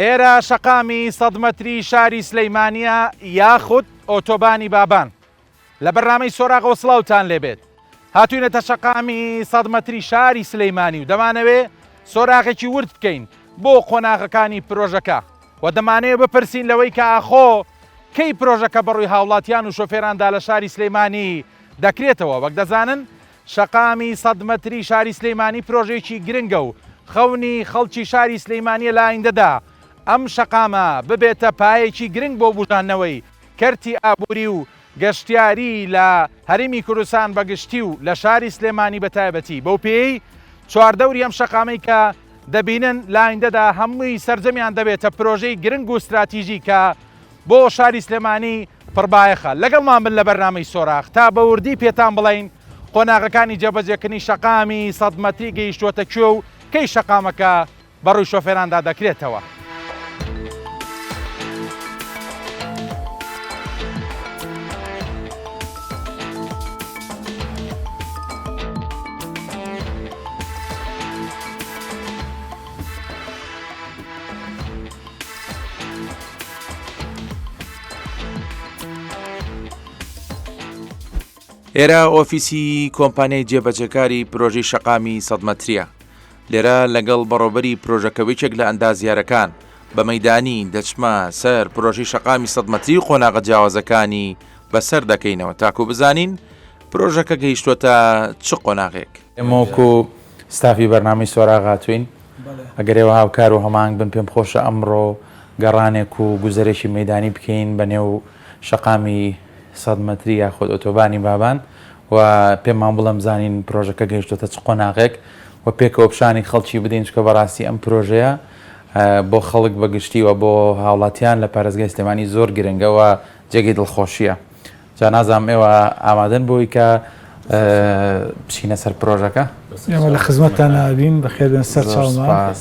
ئێرە شەقامی سەد مەتری شاری سلیمانیە یاخود ئۆتۆبانی بابان. لە بەرنامەی سۆراغەوە سڵاوتان لێبێت. هاتوینەتە شەقامی سەد مەتری شاری سلیمانی و دەمانەوێ سۆراغێکی ورد بکەین بۆ قۆناغەکانی پرۆژەکە و دەمانەوێ بپرسین لەوەی کە ئاخۆ کەی پرۆژەکە بەڕووی هاوڵاتیان و شۆفێراندا لە شاری سلیمانی دەکرێتەوە وەک دەزانن شەقامی سەد مەتری شاری سلیمانی پرۆژەیەکی گرنگە و خەونی خەڵکی شاری سلیمانیە لە ئایندەدا ئەم شەقامە ببێتە پایەکی گرنگ بۆ بوژاندنەوەی کەرتی ئابووری و گەشتیاری لە هەرێمی کوردستان بە گشتی و لە شاری سلێمانی بە تایبەتی، بەو پێیەی چواردەوری ئەم شەقامەی کە دەبینن لە ئایندەدا هەمووی سەرجەمیان دەبێتە پرۆژەی گرنگ و ستراتیژی کە بۆ شاری سلێمانی پڕبایەخە. لەگەڵمان بن لە بەرنامەی سۆراخ تا بە وردی پێتان بڵێین قۆناغەکانی جێبەجێکردنی شەقامی سەد مەتری گەیشتووەتە کوێ و کەی شەقامەکە بەڕووی شۆفێراندا دەکرێتەوە. ئێرە ئۆفیسی کۆمپانیای جێبەجێکاری پرۆژەی شەقامی سەد مەتریە. لێرە لەگەڵ بەڕێوبەری پرۆژەکە ویەکێک لە ئەندازیارەکان بە مەیدانی دەچمە سەر پرۆژەی شەقامی سەد مەتری و قۆناغە جیاوازەکانی بەسەر دەکەینەوە تاکو بزانین پرۆژەکە گەیشتووەتە چ قۆناغێک. ئێمە وەکو ستافی بەرنامەی سۆراغ هاتووین، ئەگەر ئێوە هاوکار و هەماهەنگ بن پێم خۆشە ئەمڕۆ گەڕانێک و گوزەرێکی مەیدانی بکەین بە نێو شەقامی سەد مەتری یاخود ئۆتۆبانی بابان و پێمان بڵێن بزانین پرۆژەکە گەیشتۆتە چ قۆناغێک و پێکەوە پیشانی خەڵکی بدەین چونکە بەڕاستی ئەم پرۆژەیە بۆ خەڵک بە گشتی و بۆ هاوڵاتیان لە پارێزگای سلێمانی زۆر گرنگە و جێگەی دڵخۆشیە جا نازانم ئێوە ئامادەن بۆی کە بچینە سەر پرۆژەکە؟ ئێمە لە خزمەتتان ئەبین، بەخێربێن سەر چاومان.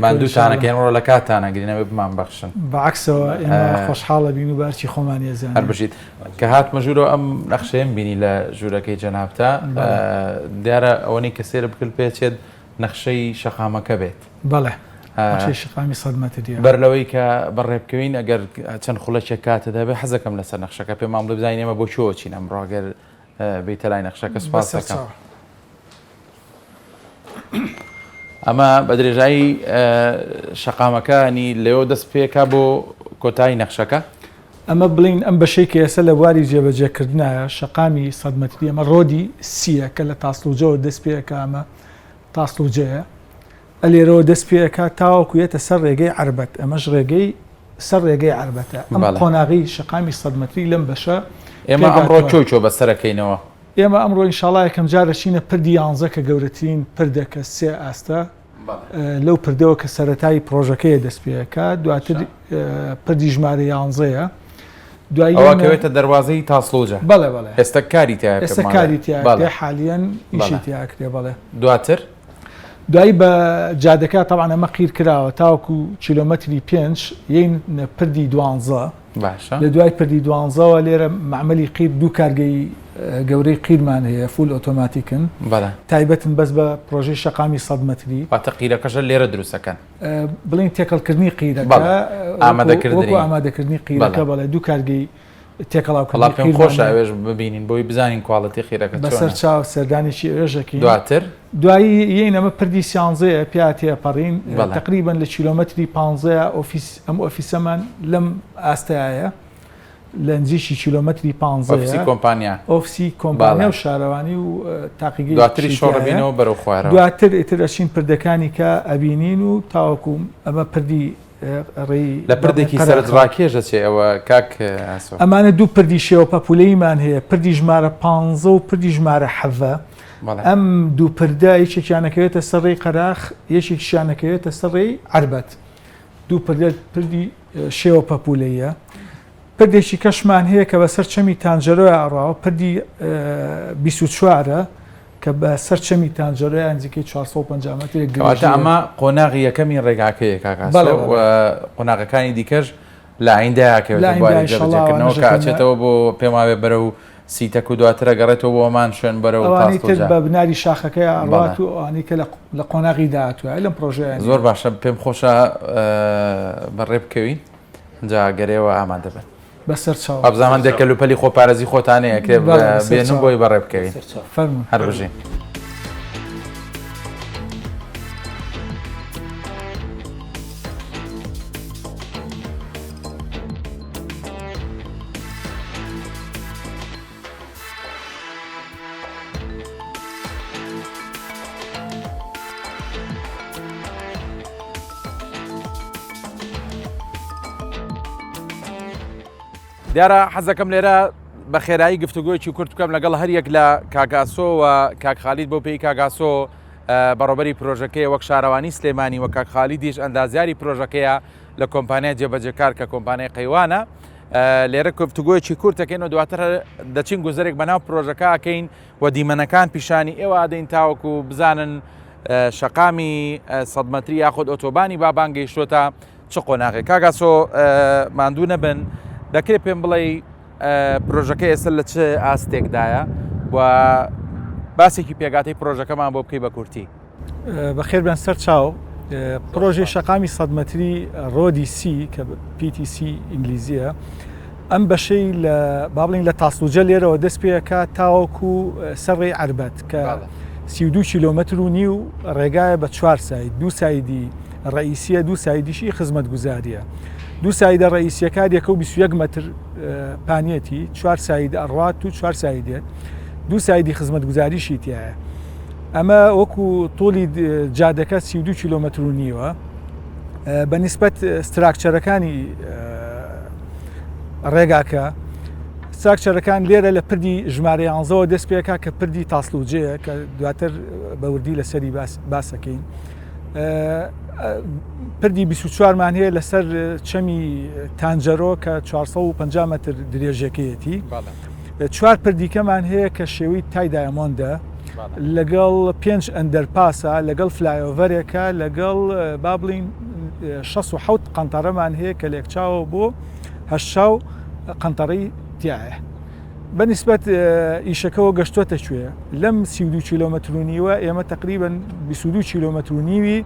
ماندووتانەکەین ئەمڕۆ لە کاتتان ئەگرین ئەبێ بمان بەخشن. بە عەکسەوە ئێمە خۆشحاڵ ئەبین و بە ئەرکی خۆمانی ئەزانین. هەر بژیت. کە هاتمە ژوورەوە ئەم نەخشەیەم بینی لە ژوورەکەی جەنابتا، دیارە ئەوەنەی کە سەیرم کرد پێچێت نەخشەی شەقامەکە بێت. بەڵێ نەخشەی شەقامی سەد مەتریە. بەر لەوەی کە بەڕێ بکەوین ئەگەر چەند خولەکێک کاتت هەبێ حەزەکەم لەسەر نەخشەکە پێمان بڵێ بزانین ئێمە بۆ کوێوە چین ئەمڕۆ ئەگەر بێیتە لای نەخشەکە سوپاست دەکەم. ئەمە بە درێژایی شەقامەکانی لەوێوە دەست پێکا بۆ کۆتایی نەخشەکە. ئەمە بڵێین ئەم بەشەی کە ئێستا لە بواری جێبەجێکردنایە شەقامی سەد مەتری ئەمە ڕۆدی سییە کە لە تاسڵوجەوە دەست پێ ئەکا ئەمە تاسڵوجەیە ئەلێرەوە دەست پێ ئەکات تاوەکو یەتە سەر ڕێگەی عەربەت، ئەمەش ڕێگەی سەر ڕێگەی عەربەتە، ئەم قۆناغی شەقامی سەد مەتری لەم بەشە ئێمە ئەمڕۆ کوێ کوێ بەسەرەکەینەوە؟ ئێمە ئەمڕۆ ئینشاڵا یەکەم جار دەچینە پردی یانزە کە گەورەترین پردە کە سێ ئاستە، لەو پردەوە کە سەرەتای پڕۆژەکەیە دەست پێ ئەکات، دواتر پردی ژمارە یانزەیە. دوایی ئەوە کەوێتە دەروازەی تاسڵوجە. بەڵێ بەڵێ. ئێستا کاری تیا ئێستا کاری تیا ئەکرێ حالیەن ئیشی تیا ئەکرێ بەڵێ. دواتر؟ دوایی بە جادەکە تەبعەن ئەمە قیر کراوە تاوەکو کیلۆمەتری پێنج یین پردی دوانزە باشە لە دوای پردی دوانزەوە لێرە مەعمەلی قیر دوو کارگەی گەورەی قیرمان هەیە full ئۆتۆماتیکن بەڵێ تایبەتن بەس بە پرۆژەی شەقامی 100 مەتری واتە قیرەکەشە لێرە دروستەکەن بڵین تێکەڵکردنی قیرەکە ئامادەکردنی ئامادەکردنی قیرەکە بەڵێ دوو کارگەی تێکەڵاوکردنی وەڵا پێم خۆشە ئەوێش ببینین بۆی بزانین quality قیرەکە چۆنە. بەسەر چاو سەردانێکی ئەوێش ئەکەین. دواتر؟ دوایی یەین ئەمە پردی سیانزەیە پیا تێپەڕین تەقریبەن لە کیلۆمەتری پانزەیە ئۆفیس ئەم ئۆفیسەمان لەم ئاستایە لە نزیکی کیلۆمەتری پانزەیە ئۆفیسی کۆمپانیا ئۆفسی کۆمپانیا و شارەوانی و تاقیگەی دواتری شۆڕبینەوە بەرەو خوارەوە دواتر ئیتر ئەچین پردەکانی کە ئەبینین و تاوەکو ئەمە پردی لە پردێکی سەرنجڕاکێش دەچێ ئەوە کاک ئاسۆ. ئەمانە دوو پردی شێوە پەپوولەییمان هەیە، پردی ژمارە پانزە و پردی ژمارە حەڤە. ئەم دوو پردە یەکێکیان ئەکەوێتە سەر ڕێی قەراخ، یەکێکیشیان ئەکەوێتە سەر ڕێی عەربەت. دوو پردە پردی شێوە پەپوولەییە. پردێکی کەشمان هەیە کە بەسەر چەمی تانجەرۆیا ئەڕاوە، پردی 24ە. کە بە سەر چەمی تانجەرۆیا نزیکەی 450 مەترێک درێژییە. کەواتە ئەمە قۆناغی یەکەمی ڕێگاکەیە کاک ئاسۆ و قۆناغەکانی دیکەش لە ئایندەیا کەوێتە بواری جێبەجێکردنەوە کە ئەچێتەوە بۆ پێم وابێ بەرەو سیتەک و دواتر ئەگەڕێتەوە بۆ هەمان شوێن بەرەو ئەوانەی تر تاسڵوجە. بە بناری شاخەکەیا ئەڕوات بەڵێ. و ئەوانەی کە لە قۆناغی داهاتووە لەم پڕۆژەیە زۆر نییە. باشە پێم خۆشە بەڕێ بکەوین جا گەر ئێوە ئامادە بن. بەسەر چاو. وابزانم هەندێک کەلوپەلی خۆپارێزی خۆتان هەیە ئەکرێ بەڵێ بەسەر بێنم چاو. بۆی بەڕێ بکەوین. فەرموون. هەر بژین. دیارە حەزەکەم لێرە بە خێرایی گفتوگۆیەکی کورت بکەم لەگەڵ هەر یەک لە کاک ئاسۆ و کاک خالید بۆ پێی کاک ئاسۆ بەڕێوەبەری پرۆژەکەیە وەک شارەوانی سلێمانی و کاک خالیدیش ئەندازیاری پرۆژەکەیە لە کۆمپانیای جێبەجێکار کە کۆمپانیای قەیوانە لێرە گفتوگۆیەکی کورت دەکەین و دواتر دەچین گوزەرێک بەناو پرۆژەکە ئەکەین و دیمەنەکان پیشانی ئێوە ئادەین تاوەکو بزانن شەقامی سەد مەتری یاخود ئۆتۆبانی بابان گەیشتۆتە چ قۆناغێک کاک ئاسۆ ماندوو نەبن دەکرێت پێم بڵێ پرۆژەکە ئێستا لە چ ئاستێکدایە و باسێکی پێگاتەی پرۆژەکەمان بۆ بکەی بە کورتی بەخێربێن سەر چاو. پرۆژەی شەقامی سەد مەتری ڕۆدی سی کە PTC ئینگلیزیە ئەم بەشەی لە با بڵین لە تاسڵوجە لێرەوە دەست پێەکە تاوەکو سەر ڕێی عەربەت کە 32 کیلۆمەتر و نیو ڕێگایە بە چوار side دوو side ی ڕئیسیە دوو side یشی خزمەتگوزاریە دوو side ە ڕئیسیەکار یەکە و 21 مەتر پانیەتی چوار side ئەڕات و چوار side ێت دوو side ی خزمەتگوزاریشی تایە ئەمە وەکو تۆلی جادەکە 32 کیلۆمەتر و نیوە بە نیسبەت structure ەکانی ڕێگاکە structure ەکان لێرە لە پردی ژمارە یانزەوە دەست پێکا کە پردی تاسلوجەیە کە دواتر بە وردی لەسەری باسەکەین پردی 24 مان هەیە لەسەر چەمی تانجەرۆ کە 450 متر درێژەکەیەتی چوار پردیکەمان هەیە کە شێوەی تای diamond ە لەگەڵ پێنج underpass ە لەگەڵ flyover ێکە لەگەڵ با بڵین 67 قەنتەرەمان هەیە کە لێکچاوە بۆ هەشتا و قەنتەڕی تایە بە نیسبەت ئیشەکەەوە گەشتۆتە کوێ لەم 32 کیلۆمەتر و نیوە ئێمە تقریبا 22 کیلۆمەتر و نیوی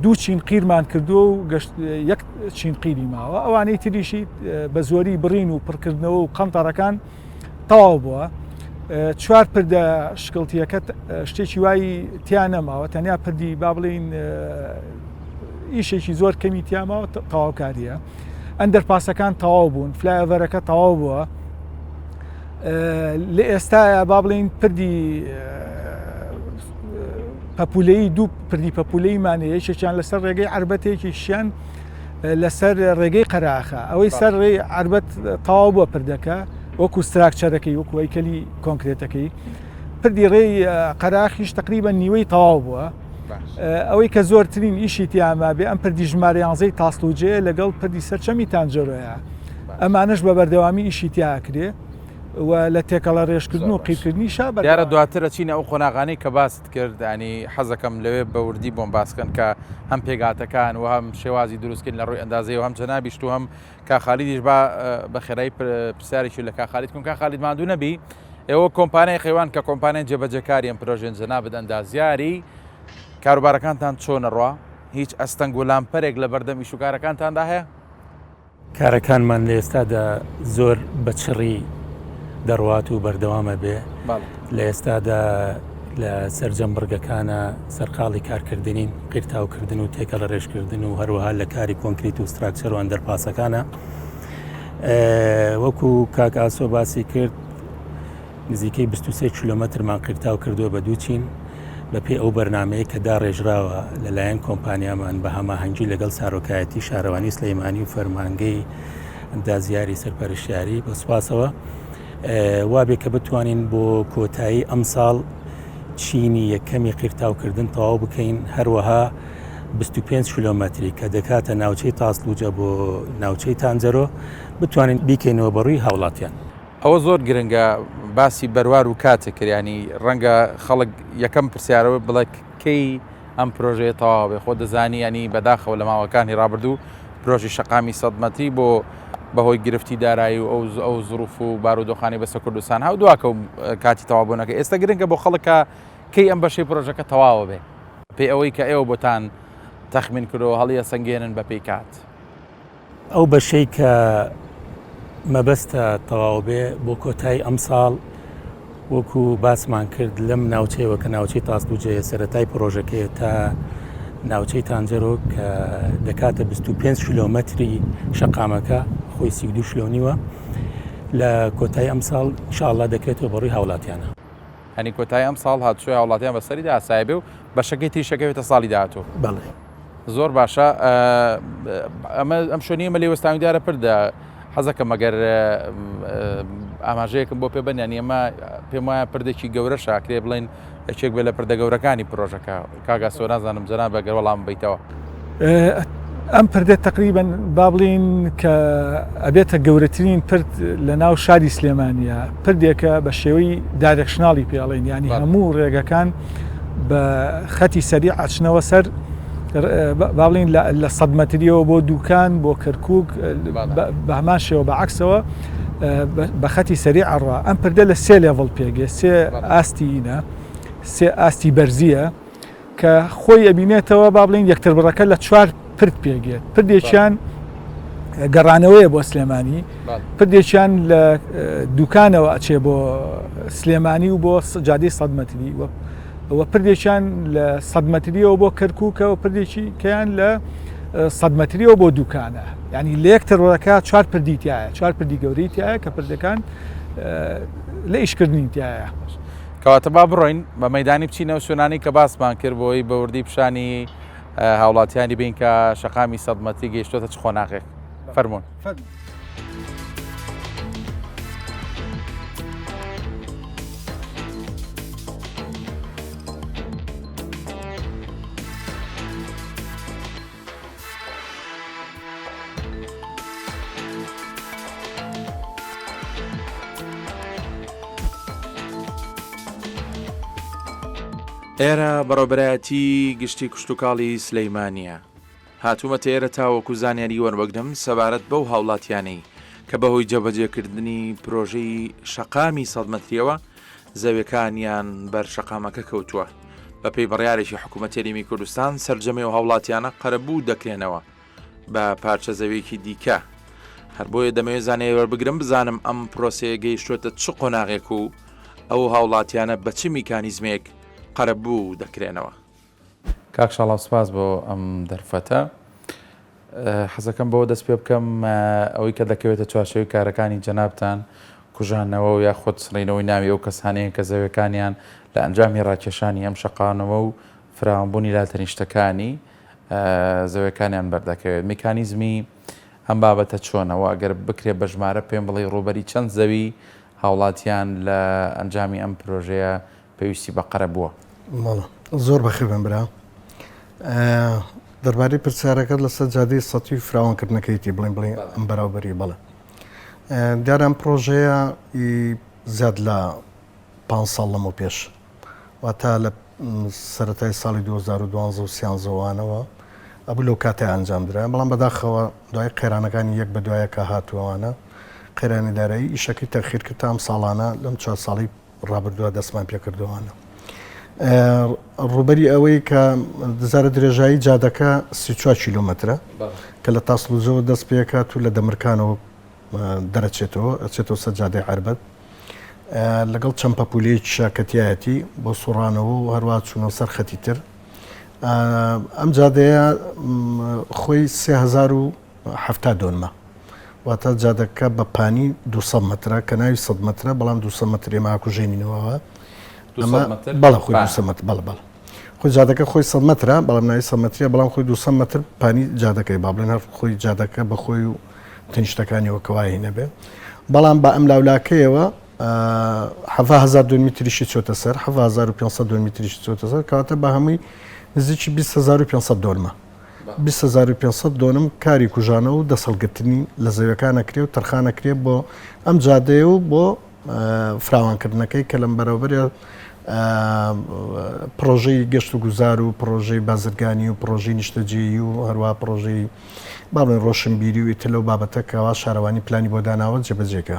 دوو چین قیرمان کردووە و گەشت یەک چین قیری ماوە ئەوانەی تریشی بە زۆری بڕین و پڕکردنەوە و قەنتەڕەکان تەواو بووە چوار پردە شکڵتیەکە شتێکی وای تیا نەماوە تەنیا پردی با بڵین ئیشێکی زۆر کەمی تیاماوە تەواوکاریە underpass ەکان تەواو بوون flyover ەکە تەواو بووە لە ئێستاە با بڵین پردی پەپولەیی دوو پردی پەپولەیمان هەیە یەکێکیان لەسەر ڕێگەی عەربەتێکیشیان لەسەر ڕێگەی قەراخە ئەوەی سەر ڕێی عەربەت تەواو بووە پردەکە وەکو structure ەکەی وەکو هەیکەلی کۆنکرێتەکەی پردی ڕێی قەراخیش تقریبا نیوەی تەواو بووە ئەوەی کە زۆرترین ئیشی تیاما بێ ئەم پردی ژمارە یانزەی تاسڵوجەیە لەگەڵ پردی سەرچەمی تانجەرۆیە ئەمانەش بە بەردەوامی ئیشی تیاکرێ و لە تێکەڵە ڕێژکردن و قیرکردنیشا بەردەوامین. دیارە دواتر ئەچینە ئەو قۆناغانەی کە باست کرد یانی حەزەکەم لەوێ بە وردی بۆم باس کەن کە هەم پێکهاتەکان و هەم شێوازی دروستکردن لە ڕووی ئەندازەی و هەم جەنابیشت و هەم کاک خالیدیش با بە خێرایی پرسیارێکی لە کاک خالید کەم کاک خالید ماندوو نەبی ئێوە کۆمپانیای قەیوان کە کۆمپانیای جێبەجێکاری ئەم پرۆژەیەن جەنابت ئەندازیاری کاروبارەکانتان چۆنە ڕوا هیچ ئەستەنگ و لامپەرێک لە بەردەم ئیشوکارەکانتاندا هەیە؟ کارەکانمان لە ئێستادا زۆر بە چڕی دەڕوات و بەردەوامە بێ لە ئێستادا لە سەرجەم بڕگەکانە سەرقاڵی کارکردنین قیرتاوکردن و تێکەڵە ڕێژکردن و هەروەها لە کاری کۆنکریت و structure و underpass ەکانە وەکو کاک ئاسۆ باسی کرد نزیکەی 23 کیلۆمەترمان قیرتاو کردووە بە دوو چین، بەپێی ئەو بەرنامەیە کە داڕێژراوە لەلایەن کۆمپانیامان بە هەماهەنگی لەگەڵ سارۆکایەتی شارەوانی سلەیمانی و فەرمانگەی ئەندازیاری سەرپەرشتیاری بە سوپاسەوە وابێ کە بتوانین بۆ کۆتایی ئەمساڵ چینی یەکەمی قیرتاوکردن تەواو بکەین هەروەها 25 کیلۆمەتری کە دەکاتە ناوچەی تاسلوجە بۆ ناوچەی تانجەرۆ بتوانین بیکەینەوە بەڕووی هاوڵاتیان. ئەوە زۆر گرنگە باسی بەروار و کاتێک کرد ینی ڕەنگە خەڵک یەکەم پرسیارەوە بڵێ کەی ئەم پرۆژەیە تەواو بێ خۆ دەزانی ینی بەداخەوە لە ماوەکانی ڕابردوو پرۆژی شەقامی سەد مەتری بۆ بەهۆی گرفتی دارایی و ئەو ئەو زروف و بارودۆخانی بەسە کوردستان هاو دواکە و کاتی تەواوبوونەکە ئێستا گرنگە بۆ خەڵکە کەی ئەم بەشەی پرۆژەکە تەواوە بێ پێی ئەوەی کە ئێوە بۆتان تەخمین کردەوە هەڵیەسەنگێنن بە پێی کات. ئەو بەشەی کە مەبەستە تەواو بێ بۆ کۆتایی ئەمساڵ وەکو باسمان کرد لەم ناوچەیەوە کە ناوچەی تاسلوجەیە سەرەتای پرۆژەکەیە تا ناوچەی تانجەرۆ کە دەکاتە 25 کیلۆمەتری شەقامەکە خۆی 32 شلۆنیوە لە کۆتایی ئەمساڵ ئینشاءاللە دەکرێتەوە بەڕووی هاوڵاتیانە. هەنی کۆتایی ئەمساڵ هاتوچۆی هاوڵاتیان بەسەریدا ئاسایی بێ و بەشەکەی تریش ئەکەوێتە ساڵی داهاتوو. بەڵێ. زۆر باشە ئەمە ئەم شوێنی ئەمە لێوەستاوی دیارە پردە حەزەکەم ئەگەر ئاماژەیەکم بۆ پێ بن یانی ئەمە پێم وایە پردێکی گەورە شاکرێ بڵین یەکێک بێ لە پردە گەورەکانی پرۆژەکە کاگا سۆ نازانم جەناب بەگەر وەڵام بیتەوە. ئەم پردە تقریبن با بڵین کە ئەبێتە گەورەترین پرد لە ناو شاری سلێمانە پردێکە بە شێوەی directional ی پێڵێن ینی هەموو ڕێگەکان بە خەتی سەریع ئەچنەوە سەر با بڵین لە سەد مەتریەوە بۆ دوکان بۆ کەرکک بە هەمان شێوە بە عکسەوە بە خەتی سەریع ئەڕوا ئەم پردە لە سێ level پێگێ سێ ئاستینە سێ ئاستی بەرزیە کە خۆی ئەبینێتەوە با بڵین یەکتر بڕەکە لە چوار پرد پێگێت پردێکیان گەڕانەوەیە بۆ سلێمانی پردێکیان لە دوکانەوە ئەچێ بۆ سلێمانی و بۆ جادەی سەد مەتری و پردێکیان لە سەد مەتریەوە بۆ کەرکووکە و پردێکی کەیان لە سەد مەتریەوە بۆ دوکانە ینی لە یەک تەرۆرەکە چوار پردی تایە چوار پردی گەورەی تایە کە پردەکان لە ئیشکردنی تایە. کەواتە با بڕۆین بە مەدانی بچینەوە شوێنانی کە باسمان کرد بۆی بەوردی پیشانی هاوڵاتیانی بین کە شەقامی سەد مەتری گەیشتۆتە چ قۆناغێک فەرمونون. ئێرە بەڕێوەبەرایەتی گشتی کشتوکاڵی سلیمانییە. هاتوومەتە ئێرە تاوەکو زانیاری وەربگرم سەبارەت بەو هاوڵاتیانەی کە بەهۆی جێبەجێکردنی پرۆژەی شەقامی سەد مەتریەوە زەویەکانیان بەر شەقامەکە کەوتووە. بەپێی بڕیارێکی حکوومەتی هەرێمی کوردستان سەرجەمی ئەو هاوڵاتیانە قەرەبوو دەکرێنەوە بە پارچە زەویەکی دیکە. هەر بۆیە دەمەوێت زانیاری وەربگرم بزانم ئەم پرۆسەیە گەیشتووەتە چ قۆناغێک و ئەو هاوڵاتیانە بە چ میکانیزمێک قەرەبوو دەکرێنەوە. کاک شاڵاو سپاس بۆ ئەم دەرفەتە. حەزەکەم بەوە دەست پێ بکەم ئەوەی کە دەکەوێتە چوارچێوەی کارەکانی جەنابتان کوژانەوە و یاخود سڕینەوەی ناوی ئەو کەسانەیە کە زەویەکانیان لە ئەنجامی ڕاکێشانی ئەم شەقانەوە و فراوانبوونی لاتەنیشتەکانی زەویەکانیان بەردەکەوێت. میکانیزمی ئەم بابەتە چۆنە و ئەگەر بکرێت بە ژمارە پێم بڵێی ڕووبەری چەند زەوی هاوڵاتیان لە ئەنجامی ئەم پرۆژەیە پێویستی بە قەرەبووە؟ بەڵێ زۆر بەخێربێن برا. دەربارەی پرسیارەکەت لەسەر جادەی سەتی و فراوانکردنەکەیتی بڵێن بڵێن ئەم بەراوبەری بەڵێ دیارە ئەم پرۆژەیە زیاد لە پ ساڵ لەمە پێش واتە لە سەرەتای ساڵی 2012 و سیانزەوانەوە ئەبوو لەو کاتە ئەنجام درا بەڵام بەداخەوە دوای قەیرانەکانی یەک بە دوایەکە هاتووەوانە قەیرانی دارایی ئیشەکەی تەخیر کرد تا ئەم ساڵانە لەم چوار ساڵی ڕابردووە دەستمان پێکردووانە ڕووبەری ئەوەی کە دزارە درێژایی جادەکە 34 کیلومترە کە لە تاسڵوجەوە دەست پێکات و لە دەمرکانەوە دەرەچێتەوە ئەچێتەوە سەر جادەی عربەت لەگەڵ چەند پەپولەیەکی شاکەتیایەتی بۆ سوڕانەوە و هەروە چوونەوە سەر خەتی تر ئەم جادەیە خۆی 3070 دۆنمە واتە جادەکە بە پانی 200 مەترە کە ناوی 100 مەترە بەڵام 200 مەتر ئێمە ئاکوژێنینەوە بەڵە خۆی 200 مەتر بەڵە بەڵە خۆی جادەکە خۆی 100 مەترە بەڵام ناوی 100 مەتریە بەڵام خۆی 200 مەتر پانی جادەکەی با بڵێن هەر خۆی جادەکە بە خۆی و تەنیشتەکانیەوە کە وای نەبێ بەڵام بە ئەم لاولاکەیەوە 7000 دۆنمیتریشی چۆتە سەر 7500 دۆنمیتریشی چۆتە سەر کەواتە بە هەمووی نزیکی 20500 دۆنمە 20500 دۆنم کاری کوژانەوە و دەسەڵگرتنی لە زەویەکان ئەکرێ و تەرخان ئەکرێ بۆ ئەم جادەیە و بۆ فراوانکردنەکەی کە لەم بەرەوبەرە پڕۆژەی گەشت و گوزار و پڕۆژەی بازرگانی و پڕۆژەی نیشتەجێی و هەروە پڕۆژەی. با بڵێن ڕۆشنبیری و ئیتر لەو بابەتە کەوا شارەوانی پلانی بۆ داناوە جێبەجێکە.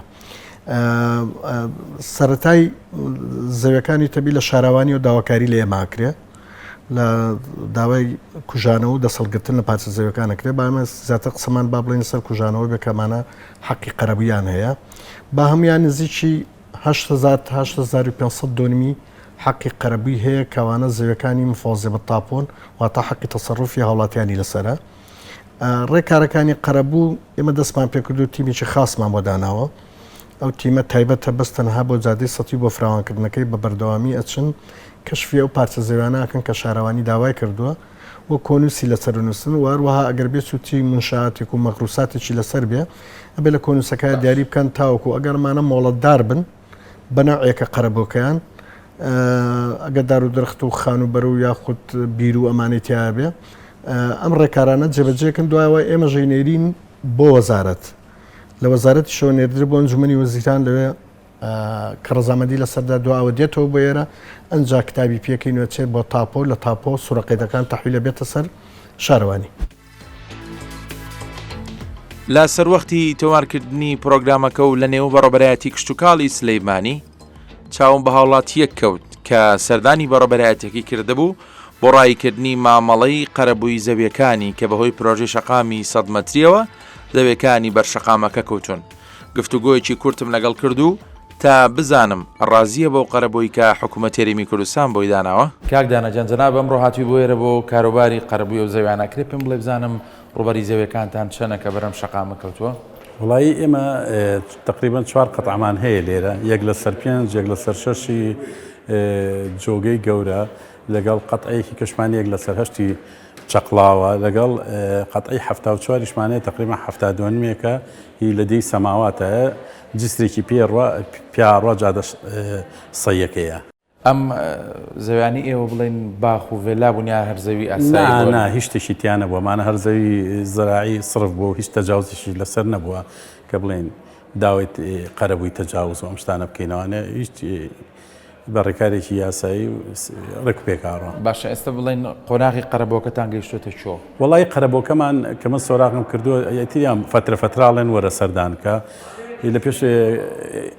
سەرەتای زەویەکانی تەبی لە شارەوانی و داواکاری لە ئێمە ئەکرێ لە داوای کوژانەوە و دەسەڵگرتن لە پارچە زەویەکان ئەکرێ با ئێمە زیاتر قسەمان با بڵێن سەر کوژانەوە بێ کەمانە حەقی قەرەبوویان هەیە با هەمویان نزیکی 8000 تا 8500 دۆنمی حەقی قەرەبووی هەیە کەوانە زەویەکانی مفەوەزیە بە تاپۆن واتە حەقی تەسەروفی هاوڵاتیانی لەسەرە ڕێکارەکانی قەرەبوو ئێمە دەستمان پێکردو تیمێکی خاسمان بۆ داناوە ئەو تیمە تایبەتە بەس تەنها بۆ جادەی سەتی بۆ فراوانکردنەکەی بە بەردەوامی ئەچن کەشفی ئەو پارچە زەویانە ئەکەن کە شارەوانی داوای کردووە و کۆنووسی لەسەر نووسن و هەروەها ئەگەر بێت سوتی منشاتێک و مەغروساتێکی لەسەر بێ ئەبێ لە کۆنووسەکە دیاری بکەن تاوەکو ئەگەرمانە مۆڵەتدار بن بە نەوعێکە قەرەبووەکەیان ئەگەر دار و درەخت و خانووبەرە و یاخود بیر و ئەمانەی تیا بێ ئەم ڕێکارانە جێبەجێکن دوایەوە ئێمە ژەینێرین بۆ وەزارەت لە وەزارەتیشەوە نێردرێ بۆ ئەنجومەنی وەزیران لەوێ کە ڕەزامەندی لەسەردا دواوە دێتەوە بۆ ئێرە ئەنجا کتابی پێکەین و چێت بۆ تاپۆ لە تاپۆ سوڕەقیدەکان تەحویلە بێتە سەر شارەوانی. لە سەروەختی تۆمارکردنی پرۆگرامەکە و لە نێو بەڕێوەبەرایەتی کشتوکاڵی سلەیمانی چاوم بە هاوڵاتییەک کەوت کە سەردانی بەڕێوەبەرایەتیەکەی کردبوو بۆ ڕاییکردنی مامەڵەی قەرەبووی زەویەکانی کە بەهۆی پرۆژەی شەقامی سەد مەتریەوە زەویەکانی بەر شەقامەکە کەوتون گفتوگۆیەکی کورتم لەگەڵ کرد و تا بزانم ڕازییە بەو قەرەبووی کە حکوومەت هەرێمی کوردستان بۆی داناوە؟ کاک دانا گیان جەناب ئەمڕۆ هاتووی بۆ ئێرە بۆ کاروباری قەرەبووی ئەو زەویانە ئەکرێ پێم بڵێ بزانم ڕووبەری زەویەکانتان چەنە کە بەرەم شەقامە کەوتووە؟ وەڵایی ئێمە تەقریبەن چوار قەتعەمان هەیە لێرە یەک لەسەر پێنج یەک لەسەر شەشی جۆگەی گەورە لەگەڵ قەتعەیەکی کەشمان یەک لەسەر هەشتی چەقڵاوە لەگەڵ قەتعەی 74یشمان هەیە تەقریبەن 70 دۆنمێکە هی لە دێی سەماواتە جسرێکی پێ ڕوا پیاڕوا جادە سەیەکەیە. ئەم زەویانەی ئێوە بڵێن باخ و ڤێلا بوون یا هەر زەوی ئاسایی بوون؟ نا نا هیچ شتێکی تیا نەبووە ئەمانە هەر زەوی زراعی سڕف بووە و هیچ تەجاوزیشی لەسەر نەبووە کە بڵێن داوای قەرەبووی تەجاوز و ئەم شتانە بکەینەوانێ هیچ بە ڕێکارێکی یاسایی و ڕێک و پێک ئاڕۆن. باشە ئێستا بڵێن قۆناغی قەرەبۆکەتان گەیشتۆتە کوێ؟ وەڵایی قەرەبۆکەمان کە من سۆراغم کردووە ئیتریان فەترە فەترە ئەڵێن وەرە سەردان کە لە پێش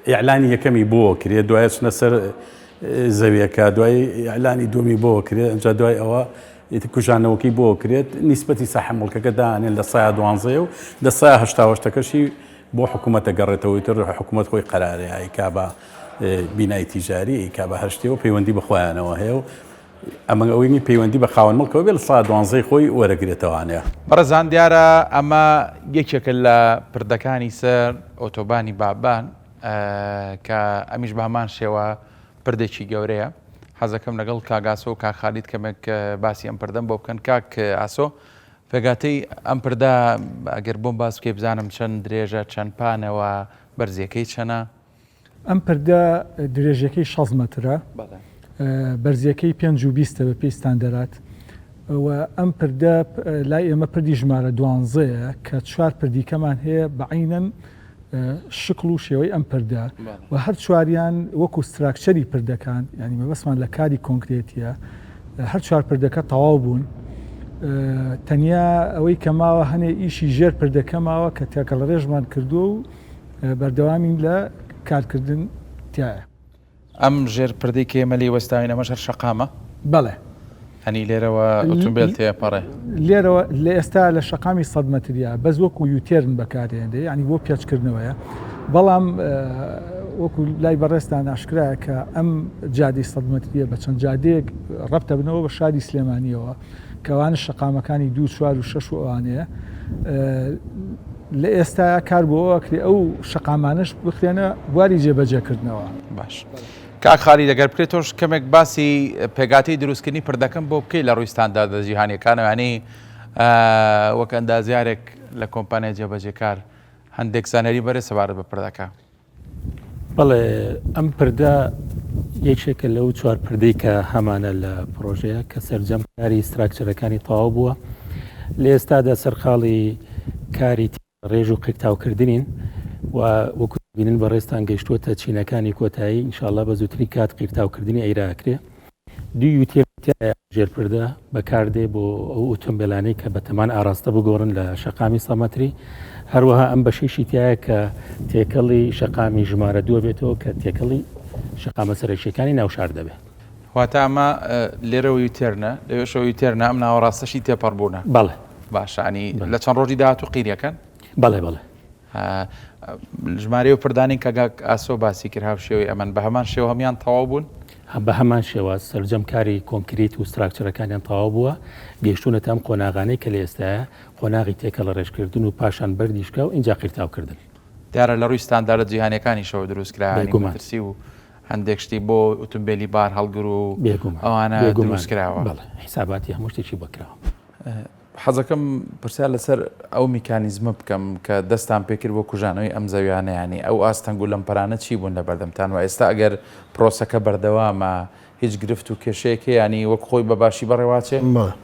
ئیعلانی یەکەمی بۆ کرێ دوای چنە سەر زەویەکە دوای ئیعلانی دووەمی بۆ کرێ ئەنجا دوای ئەوە ئیتر کوژانەوەکەی بۆ کرێت نیسبەتی ساحە مڵکەکە دانێن لە سایە دوانزەیە و لە سایە هەشتاوەشتەکەشی بۆ حکوومەتە گەڕێتەوە ئیتر حکوومەت خۆی قەرارە ئەیکا بە بینای تیجاری ئەیکا بە هەر شتێ و پەیوەندی بە خۆیانەوە هەیە و ئەمە ئەوەی نی پەیوەندی بە خاوەن مڵکەوە بێ لە سا دوانزەی خۆی وەرەگرێتەوانە. بەڕێزان دیارە ئەمە یەکێکە لە پردەکانی سەر ئۆتۆبانی بابان کە ئەمیش بە هەمان شێوە پردێکی گەورەیە حەزەکەم لەگەڵ کاک ئاسۆ و کاک خالید کەمێک باسی ئەم پردەم بۆ بکەن کاک ئاسۆ پێگاتەی ئەم پردە ئەگەر بۆم باس بکەی بزانم چەند درێژە چەند پانەوە بەرزیەکەی چەنە؟ ئەم پردە درێژیەکەی 60 مەترە، بەرزیەکەی پێنج و بیستە بە پێی ستاندەرات و ئەم پردە لای ئێمە پردی ژمارە دوانزەیە کە چوار پردیکەمان هەیە بە عەینەن شکڵ و شێوەی ئەم پردە و هەر چواریان وەکو structure ی پردەکان یانی مەبەستمان لە کاری کۆنکرێتیە هەر چوار پردەکە تەواو بوون تەنیا ئەوەی کە ماوە هەنێ ئیشی ژێر پردەکە ماوە کە تێکەڵڕێژمان کردووە و بەردەوامین لە کارکردن تیایا. ئەم ژێر پردەی کە ئێمە لێی وەستاوین ئەمەش هەر شەقامە؟ بەڵێ. هەنی لێرەوە ئۆتۆمبێل تێپەڕێ؟ لێرەوە لە ئێستا لە شەقامی سەد مەتریا بەس وەکو U-turn بەکارێنرێ یانی بۆ پێچکردنەوەیە بەڵام وەکو لای بەڕێزتان ئاشکرایە کە ئەم جادەی سەد مەتریە بە چەند جادەیەک ڕەبتە بنەوە بە شاری سلێمانیەوە کە ئەوانە شەقامەکانی دوو چوار و شەش و ئەوانەیە لە ئێستایا کار بۆ ئەوە ئەکرێ ئەو شەقامانەش بخرێنە بواری جێبەجێکردنەوە. باش کاک خالید ئەگەر بکرێت تۆش کەمێک باسی پێکهاتەی دروستکردنی پردەکەم بۆ بکەی لە ڕووی ستانداردە جیهانیەکانەوە یانی وەک ئەندازیارێک لە کۆمپانیای جێبەجێکار هەندێک زانیاری بەرێ سەبارەت بە پردەکە. بەڵێ ئەم پردە یەکێکە لەو چوار پردەی کە هەمانە لە پرۆژەیە کە سەرجەم کاری structure ەکانی تەواو بووە لە ئێستادا سەرقاڵی کاری ڕێژ و قیرتاوکردنین و وەکو بینن بەڕێزتان گەیشتووەتە چینەکانی کۆتایی ئینشاءاللە بە زووترین کات قیرتاوکردنی ئەیرا ئەکرێ دوو U-turn. تایە ژێرپردە بەکاردێ بۆ ئەو ئۆتۆمبیلانەی کە بەتەمان ئاراستە بگۆڕن لە شەقامی سەمەتری هەروەها ئەم بەشیشی تایە کە تێکەڵی شەقامی ژمارە دووە بێتەوە کە تێکەڵی شەقامە سەرەکیەکانی ناوشار دەبێت. واتە ئەمە لێرەوە یوتێرنە لەوێشەوە یوتێرنە ئەم ناوەڕاستەشی تێپەڕبوونە. بەڵێ. باشە ینی لە چەند ڕۆژی داهاتوو قیریەکەن؟ بەڵێ بەڵێ. ژمارەی ئەو پردانەی کە کاک ئاسۆ باسی کرد هاوشێوەی ئەمەن بە هەمان شێوە هەموویان تەواو بوون؟ بە هەمان شێواز سەرجەم کاری کۆنکریت و ستراکچەرەکانیان تەواو بووە، گەیشتوونەتە ئەم قۆناغانەی کە لە ئێستایە، قۆناغی تێکەڵەڕێژکردن و پاشان بەردی شکاو ئینجا قیرتاوکردن. دیارە لە ڕووی ستانداردە جیهانییەکانیشەوە دروست کرا، یانی بێگومان. مەترسی و هەندێک شتی بۆ ئوتومبێلی بارهەڵگر و بێگومان ئەوانە بێگومان دروست کراوە. بەڵێ حیساباتی هەموو شتێکی بۆ کراوە. حەزەکەم پرسیار لەسەر ئەو میکانیزمە بکەم کە دەستان پێکرد بۆ کوژانەوەی ئەم زەویانە یانی ئەو ئاستەنگ و لەمپەرانە چی بوون لە بەردەمتان و ئێستا ئەگەر پرۆسەکە بەردەوامە هیچ گرفت و کێشەیەک هەیە یانی وەک خۆی بە باشی بەڕێواچێ؟ بەڵێ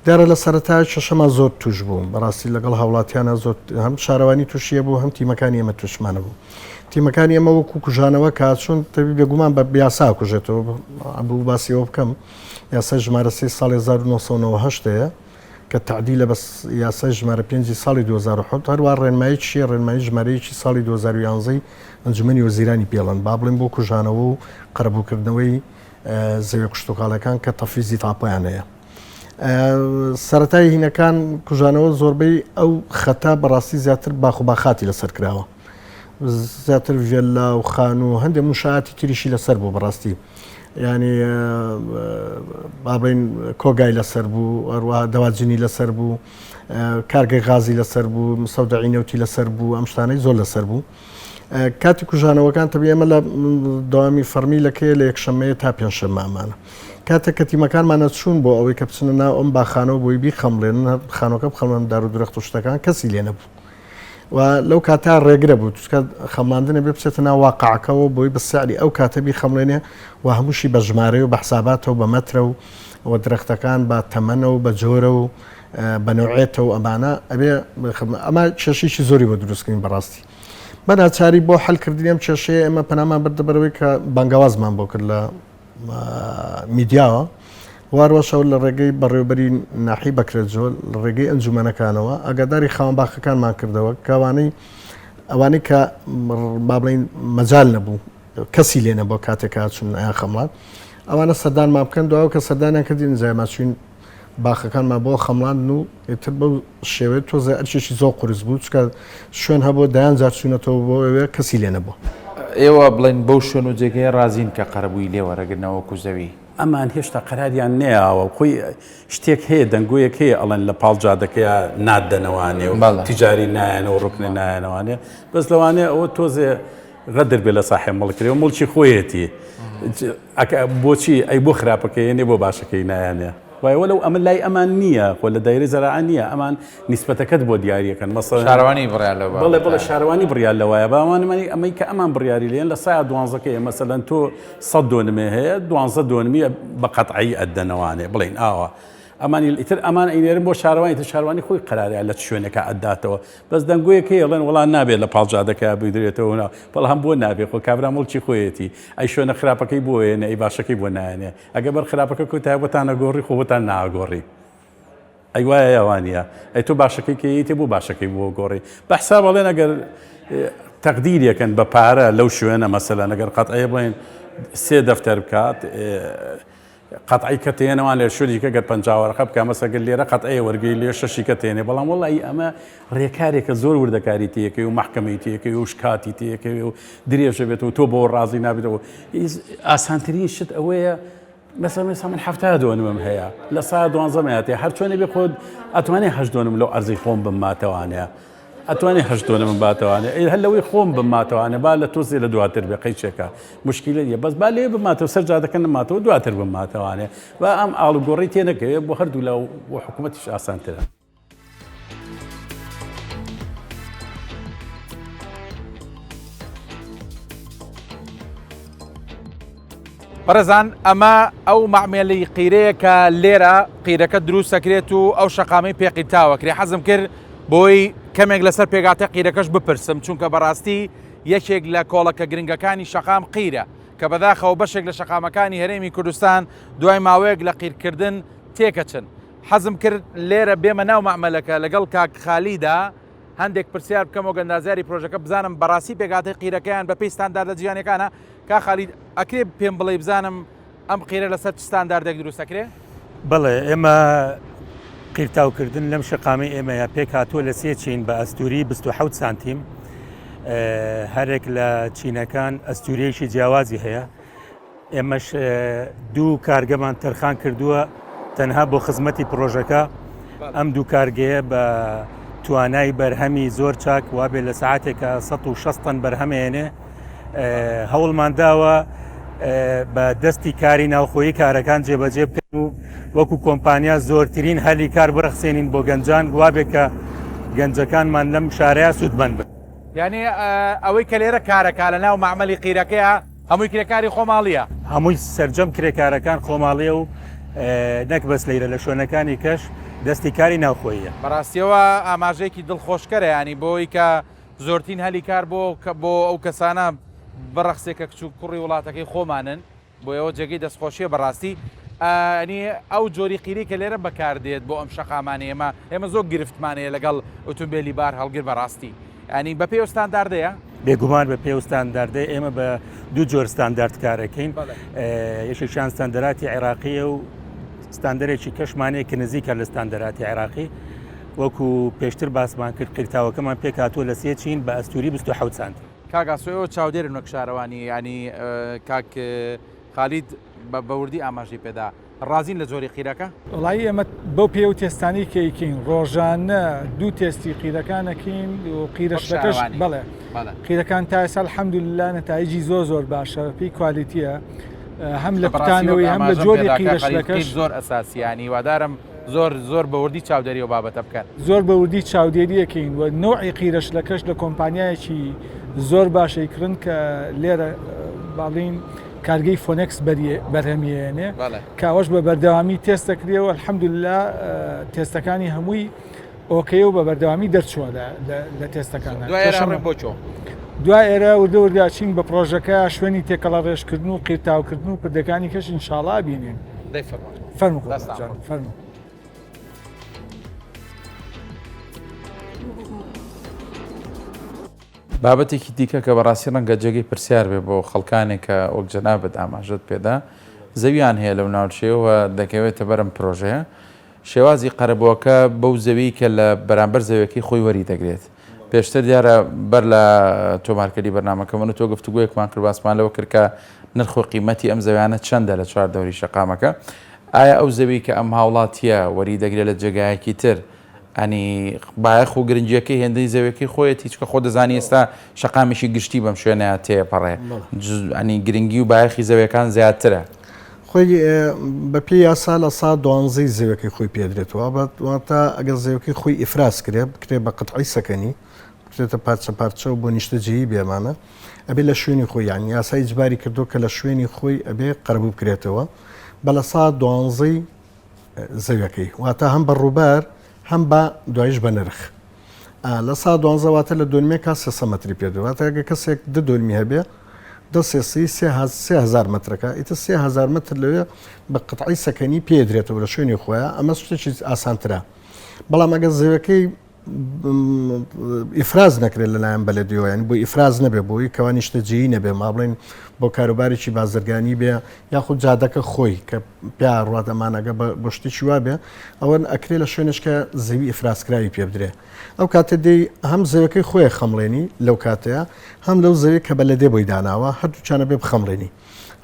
دیارە لە سەرەتا کێشەمان زۆر توش بوو بەڕاستی لەگەڵ هاوڵاتیانە زۆر هەم شارەوانی تووشیە بوو هەم تیمەکانی ئێمە تووشمانە بوو تیمەکانی ئێمە وەکو کوژانەوە کە چون تەبی بێگومان بە یاسا کوژێتەوە بوو باسی ئەوە بکەم یاسای ژمارە سێی ساڵی 1998 هەیە کە تەعدیلە بە یاسای ژمارە پێنجی ساڵی 2007 هەروە ڕێنماییکی هەیە ڕێنمایی ژمارە یەکی ساڵی 2011 ی ئەنجومەنی وەزیرانی پێڵەن با بڵێن بۆ کوژانەوە و قەرەبووکردنەوەی زەویە کشتوکاڵەکان کە تەفیزی تاپۆیان هەیە. سەرەتای هینەکان کوژانەوە زۆربەی ئەو خەتە بەڕاستی زیاتر باخ و باخاتی لەسەر کراوە زیاتر ڤێللا و خانوو و هەندێک موشاعاتی تریشی لەسەر بوو بەڕاستی ینی با بڵێین کۆگای لەسەر بوو هەروەها دەواجنی لەسەر بوو کارگەی غازی لەسەر بوو مسەودەعی نەوتی لەسەر بوو ئەم شتانەی زۆر لەسەر بوو کاتی کوژانەوەکان تەبی ئێمە لە داوامی فەرمی لەکەیە لە یەکشەمەیە تا پێنجشەممە ئەمانە کاتێک کە تیمەکانمانە چوون بۆ ئەوەی کە بچنە ناو ئەم باخانەوە بۆی بیخەمڵێنن خانۆکە بخەمڵێن دار و درەخت و شتەکان کەسی لێ نەبوو و لەو کاتە ڕێگرە بوو چونکە خەمڵاندنە بێ بچێتە ناو واقعەکەوە بۆی بە سعری ئەو کاتە بیخەمڵێنێ و هەمووشی بە ژمارەی و بە حساباتەوە بە مەترە و و درەختەکان بە تەمەنە و بە جۆرە و بە نەوعێتە و ئەمانە ئەبێ ئەمە کێشەیەکی زۆری بۆ دروستکردین بەڕاستی بە ناچاری بۆ حەلکردنی ئەم کێشەیە ئێمە پەنامان بردە بەرەوەی کە بانگەوازمان بۆ کرد لە میدیاوە واروەشەوە لە ڕێگەی بەڕێوبەری ناحی بەکرەجۆ لە ڕێگەی ئەنجومەنەکانەوە ئاگاداری خاوەن باخەکانمان کردەوە کەوانەی ئەوانەی کە با بڵین مەجال نەبوو کەسی لێ نەبوو کاتێک چون ئەیان خەمڵان ئەوانە سەردانمان بکەن دواوە کە سەردانیان کردین زایما چوین باخەکانمان بۆ خەمڵاندن و ئیتر بەو شێوەیە تۆزێ ئەرکێکی زۆر قورس بوو چونکە شوێن هەبوو دەیان جار چوونەتەوە بۆ ئەوێ کەسی لێ نەبوو. ئێوە بڵێن بەو شوێن و جێگەیە ڕازین کە قەرەبووی لێ وەرەگرنەوە وەکو زەوی؟ ئەمان هێشتا قەراریان نەیاوە خۆی شتێک هەیە دەنگۆیەک هەیە ئەڵێن لە پاڵ جادەکەیا نادەنەوانێ و تیجاری نایەنەوە ڕوکنە نایەنەوانێ بەس لەوانەیە ئەوە تۆزێ غەدر بێ لە ساحێب مڵک کرێ و مڵکی خۆیەتی بۆچی ئەی بۆ خراپەکەی یەنێ بۆ باشەکەی نایەنێ وایە وەلەو ئەمە لای ئەمان نییە خۆ لە دایرەی زەراعە نییە ئەمان نیسبەتەکەت بۆ دیاریەکەن مەسەلەن شارەوانی بڕیار لەو بەڵێ بەڵێ شارەوانی بڕیار لەوایە باوانمانی ئەمەی کە ئەمان بڕیاری لێن لە سایە دوانزەکەیە مەسەلەن تۆ سەد دۆنمێ هەیە دوانزە دۆنمی بە قەتعی ئەدەنەوانێ بڵێن ئاوا ئەمانی ئیتر ئەمان ئەینێرن بۆ شارەوانی تر شارەوانی خۆی قەراریان لە چ شوێنێکا ئەداتەوە بەس دەنگۆیەک هەیە ئەڵێن وەڵا نابێت لە پاڵ جادەکەیا بدرێتەوە نا بەڵام بۆ نابێ خۆ کابرا موڵکی خۆیەتی ئەی شوێنە خراپەکەی بۆ ئەیەنێ ئەی باشەکەی بۆ نایەنێ ئەگەر بەر خراپەکە کەوتایە بۆتان ئەگۆڕی خۆ بۆتان ناگۆڕی ئەی وایە یا وانییە ئەی تۆ باشەکەی کە یەیتێ بۆ باشەکەی بۆ گۆڕی بە حساب ئەڵێن ئەگەر تەقدیرێکن بە پارە لەو شوێنە مەسەلەن ئەگەر قەتعەیە بڵێن سێ دەفتەر بکات قەتعی کە تێنەوان لێ شوری کە گەر 50 وەرەقە بکە مەسە گەر لێرە قەتعەیە وەرگری لێ شەشی کە تێنێ بەڵام وەڵی ئەمە ڕێکارێکە زۆر وردەکاری تێکەی و مەحکەمەی تێکەی و شکاتی تێکەوێ و درێژە بێت و تۆ بۆ ڕازی نابێتەوە ئاسانترین شت ئەوەیە مەسەلەن ئێستا من 70 دۆنمم هەیە لە سا دوانزەم هاتێ هەر چۆنێ بێ خۆ ئەتوانێ هەشت دۆنم لەو ئەرزی خۆم بماتەوانەیە ئەتوانێ هەشت دۆنم باتەوانێ ئەی هەر لەوەی خۆم بماتەوانێ با لە تۆزێ لە دواتر بێ قەیچێکە مشکلە نیە بەس با لێ بماتەوە سەر جادەکە نەماتەوە دواتر بماتەوانێ با ئەم ئاڵوگۆڕی تێنەکەوێ بۆ هەردوو لا و بۆ حکوومەتیش ئاسانترە. بەڕێزان ئەمە ئەو مەعمێلی قیرەیە کە لێرە قیرەکە دروست دەکرێت و ئەو شەقامەی پێقیتاوەکرێ حەزم کرد بۆی کەمێک لەسەر پێگاتە قیرەکەش بپرسم چونکە بەڕاستی یەکێک لە کۆڵەکە گرنگەکانی شەقام قیرە. کە بەداخەوە بەشێک لە شەقامەکانی هەرێمی کوردستان دوای ماوەیەک لە قیرکردن تێکەچن. حەزم کرد لێرە بێمە ناو مەعمەلەکە لەگەڵ کاک خالیدا هەندێک پرسیار بکەم وەک ئەندازیاری پرۆژەکە بزانم بەڕاستی پێکهاتەی قیرەکەیان بەپێی ستانداردە جیهانیەکانە. کاک خالید ئەکرێ پێم بڵێی بزانم ئەم قیرە لەسەر چ ستانداردێک دروست ئەکرێ؟ بەڵێ ئێمە قیرتاوکردن لەم شەقامەی ئێمەیە پێکهاتووە لە سێ چین بە ئەستوری 27 سانتیم هەرێک لە چینەکان ئەستوریەکی جیاوازی هەیە ئێمەش دوو کارگەمان تەرخان کردووە تەنها بۆ خزمەتی پرۆژەکە ئەم دوو کارگەیە بە توانای بەرهەمی زۆر چاک وابێ لە ساعتێکە 160 تەن بەرهەمێنێ هەوڵمان داوە بە دەستی کاری ناوخۆیی کارەکان جێبەجێ بکەن و وەکو کۆمپانیا زۆرترین هەلی کار بڕەخسێنین بۆ گەنجان وابێ کە گەنجەکانمان لەم شارەیە سوودمەند بن. یانی ئەوەی کە لێرە کارەکا لە ناو مەعمەلی قیرەکەیا هەمووی کرێکاری خۆماڵیە؟ هەمووی سەرجەم کرێکارەکان خۆماڵیە و نەک بەس لەیرە لە شوێنەکانی کەش دەستی کاری ناوخۆییە. بەڕاستیەوە ئاماژەیەکی دڵخۆشکەرە یانی بۆی کە زۆرترین هەلی کار بۆ بۆ ئەو کەسانە بڕەخسێ کە کچ و کوڕی وڵاتەکەی خۆمانن بۆ ئێوە جێگەی دەستخۆشیە بەڕاستی ئەنی ئەو جۆری قیری کە لێرە بەکاردێت بۆ ئەم شەقامانە ئێمە ئێمە زۆر گرفتمان هەیە لەگەڵ ئۆتۆمبیلی بار هەڵگر بەڕاستی ئەنی بە پێی ستانداردەیە؟ بێگومان بە پێی ستانداردەیە ئێمە بە دوو جۆر ستاندارد کارەکەین یەکێکیان ستاندەراتی عێراقیە و ستاندەرێکی کەشمانەیە کە نزیکە لە ستاندەراتی عێراقی وەکو پێشتر باسمان کرد قیرتاوەکەمان پێکهاتووە لە سێ چین بە ئەستووری 27 سانتیم. کاک ئاسۆ ئێوە چاودێرن وەک شارەوانی یانی کاک خالید بە وردی ئاماژەی پێدا ڕازین لە جۆری قیرەکە؟ وەڵایی ئێمە بەو پێ و تێستانەی کە ئەیکەین ڕۆژانە دوو تێستی قیرەکان ئەکەین و قیرەشەکەش بەڵێ قیرەکان تا ئێستا الحمدللە نەتایجی زۆر زۆر باشە پێی کوالیتیە هەم لە کوتانەوەی هەم لە جۆری قیرەشەکەش زۆر ئەساسیانی هیوادارم زۆر زۆر بە وردی چاودێری ئەو بابەتە بکەن. زۆر بە وردی چاودێری ئەکەین و نەوعی قیرەشلەکەش لە کۆمپانیایەکی زۆر باش ئەیکڕن کە لێرە با بڵێین کارگەی فۆنێکس بەرهەمی ئەیەنێ کە ئەوەش بە بەردەوامی تێست دەکرێ و الحمدللە تێستەکانی هەمووی okay و بە بەردەوامی دەرچووە لە تێستەکان. دوای ئێرە ڕێ بۆ کوێ؟ دوای ئێرە وردە وردە ئەچین بە پڕۆژەکە شوێنی تێکەڵە ڕێژکردن و قیرتاوکردن و پردەکانی کەش ئینشاڵا ئەبینین. دەی فەرموو. فەرموو قوربان جان فەرموو. بابەتێکی دیکە کە بەڕاستی ڕەنگە جێگەی پرسیار بێ بۆ خەڵکانێک کە وەک جەنابت ئاماژەت پێدا زەویان هەیە لەو ناوچەیەوە دەکەوێتە بەرم پرۆژەیە شێوازی قەرەبووەکە بەو زەوی کە لە بەرامبەر زەویەکەی خۆی وەری دەگرێت پێشتر دیارە بەر لە تۆمارکردنی بەرنامەکە من و تۆ گفتوگۆیەکمان کرد باسمان لەوە کرد کە نرخ و قیمەتی ئەم زەویانە چەندە لە چوار دەوری شەقامەکە ئایا ئەو زەوی کە ئەم هاوڵاتیە وەری دەگرێت لە جێگایەکی تر ئەنی بایەخ و گرنگیەکەی هێندەی زەویەکەی خۆیەتی چکە خۆ دەزانی ئێستا شەقامێکی گشتی بەم شوێنەیە تێپەڕێ ئەنی گرنگی و بایەخی زەویەکان زیاترە. خۆی بە پێی یاسا لە سا دوانزەی زەویەکەی خۆی پێدرێتەوە واتە ئەگەر زەویەکەی خۆی ئیفراز کرێ بکرێ بە قەتعی سەکەنی بکرێتە پارچە پارچە و بۆ نیشتەجێی بێمانە ئەبێ لە شوێنی خۆی یان یاسای ئیجباری کردو کە لە شوێنی خۆی ئەبێ قەرەبوو بکرێتەوە بە لە سا دوانزەی زەویەکەی واتە هەم بە ڕووبار هەم بە دوایش بە نرخ لە سا دوانزە واتە لە دۆنمێکا سێ مەتری پێ واتە ئەگە کەسێک دە دۆنمی هەبێ دە سێ سی سێ هزار مەترەکە ئیتر 3000 مەتر لەوێ بە قەتعی سەکەنی پێدرێتەوە لە شوێنی خۆیان ئەمە شتێکی ئاسانترە بەڵام ئەگەر زەوەکەی ئیفراز نەکرێت لەلایەن بەلەدیەوە یانی بۆ ئیفراز نەبێ بۆی کەوا نیشتەجێی نەبێ ما بڵێن بۆ کاروبارێکی بازرگانی بێ یاخود جادەکە خۆی کە پیا ڕات ئەمانەگە بۆ شتێکی وا بێ ئەوە ئەکرێ لە شوێنش کە زەوی ئیفرازکراوی پێ بدرێ ئەو کاتە دێی هەم زەوەکەی خۆی خەمڵێنی لەو کاتەیە هەم لەو زەوی کە بەلەدێ بۆی داناوە هەردووچانە بێ بخەمڵێنی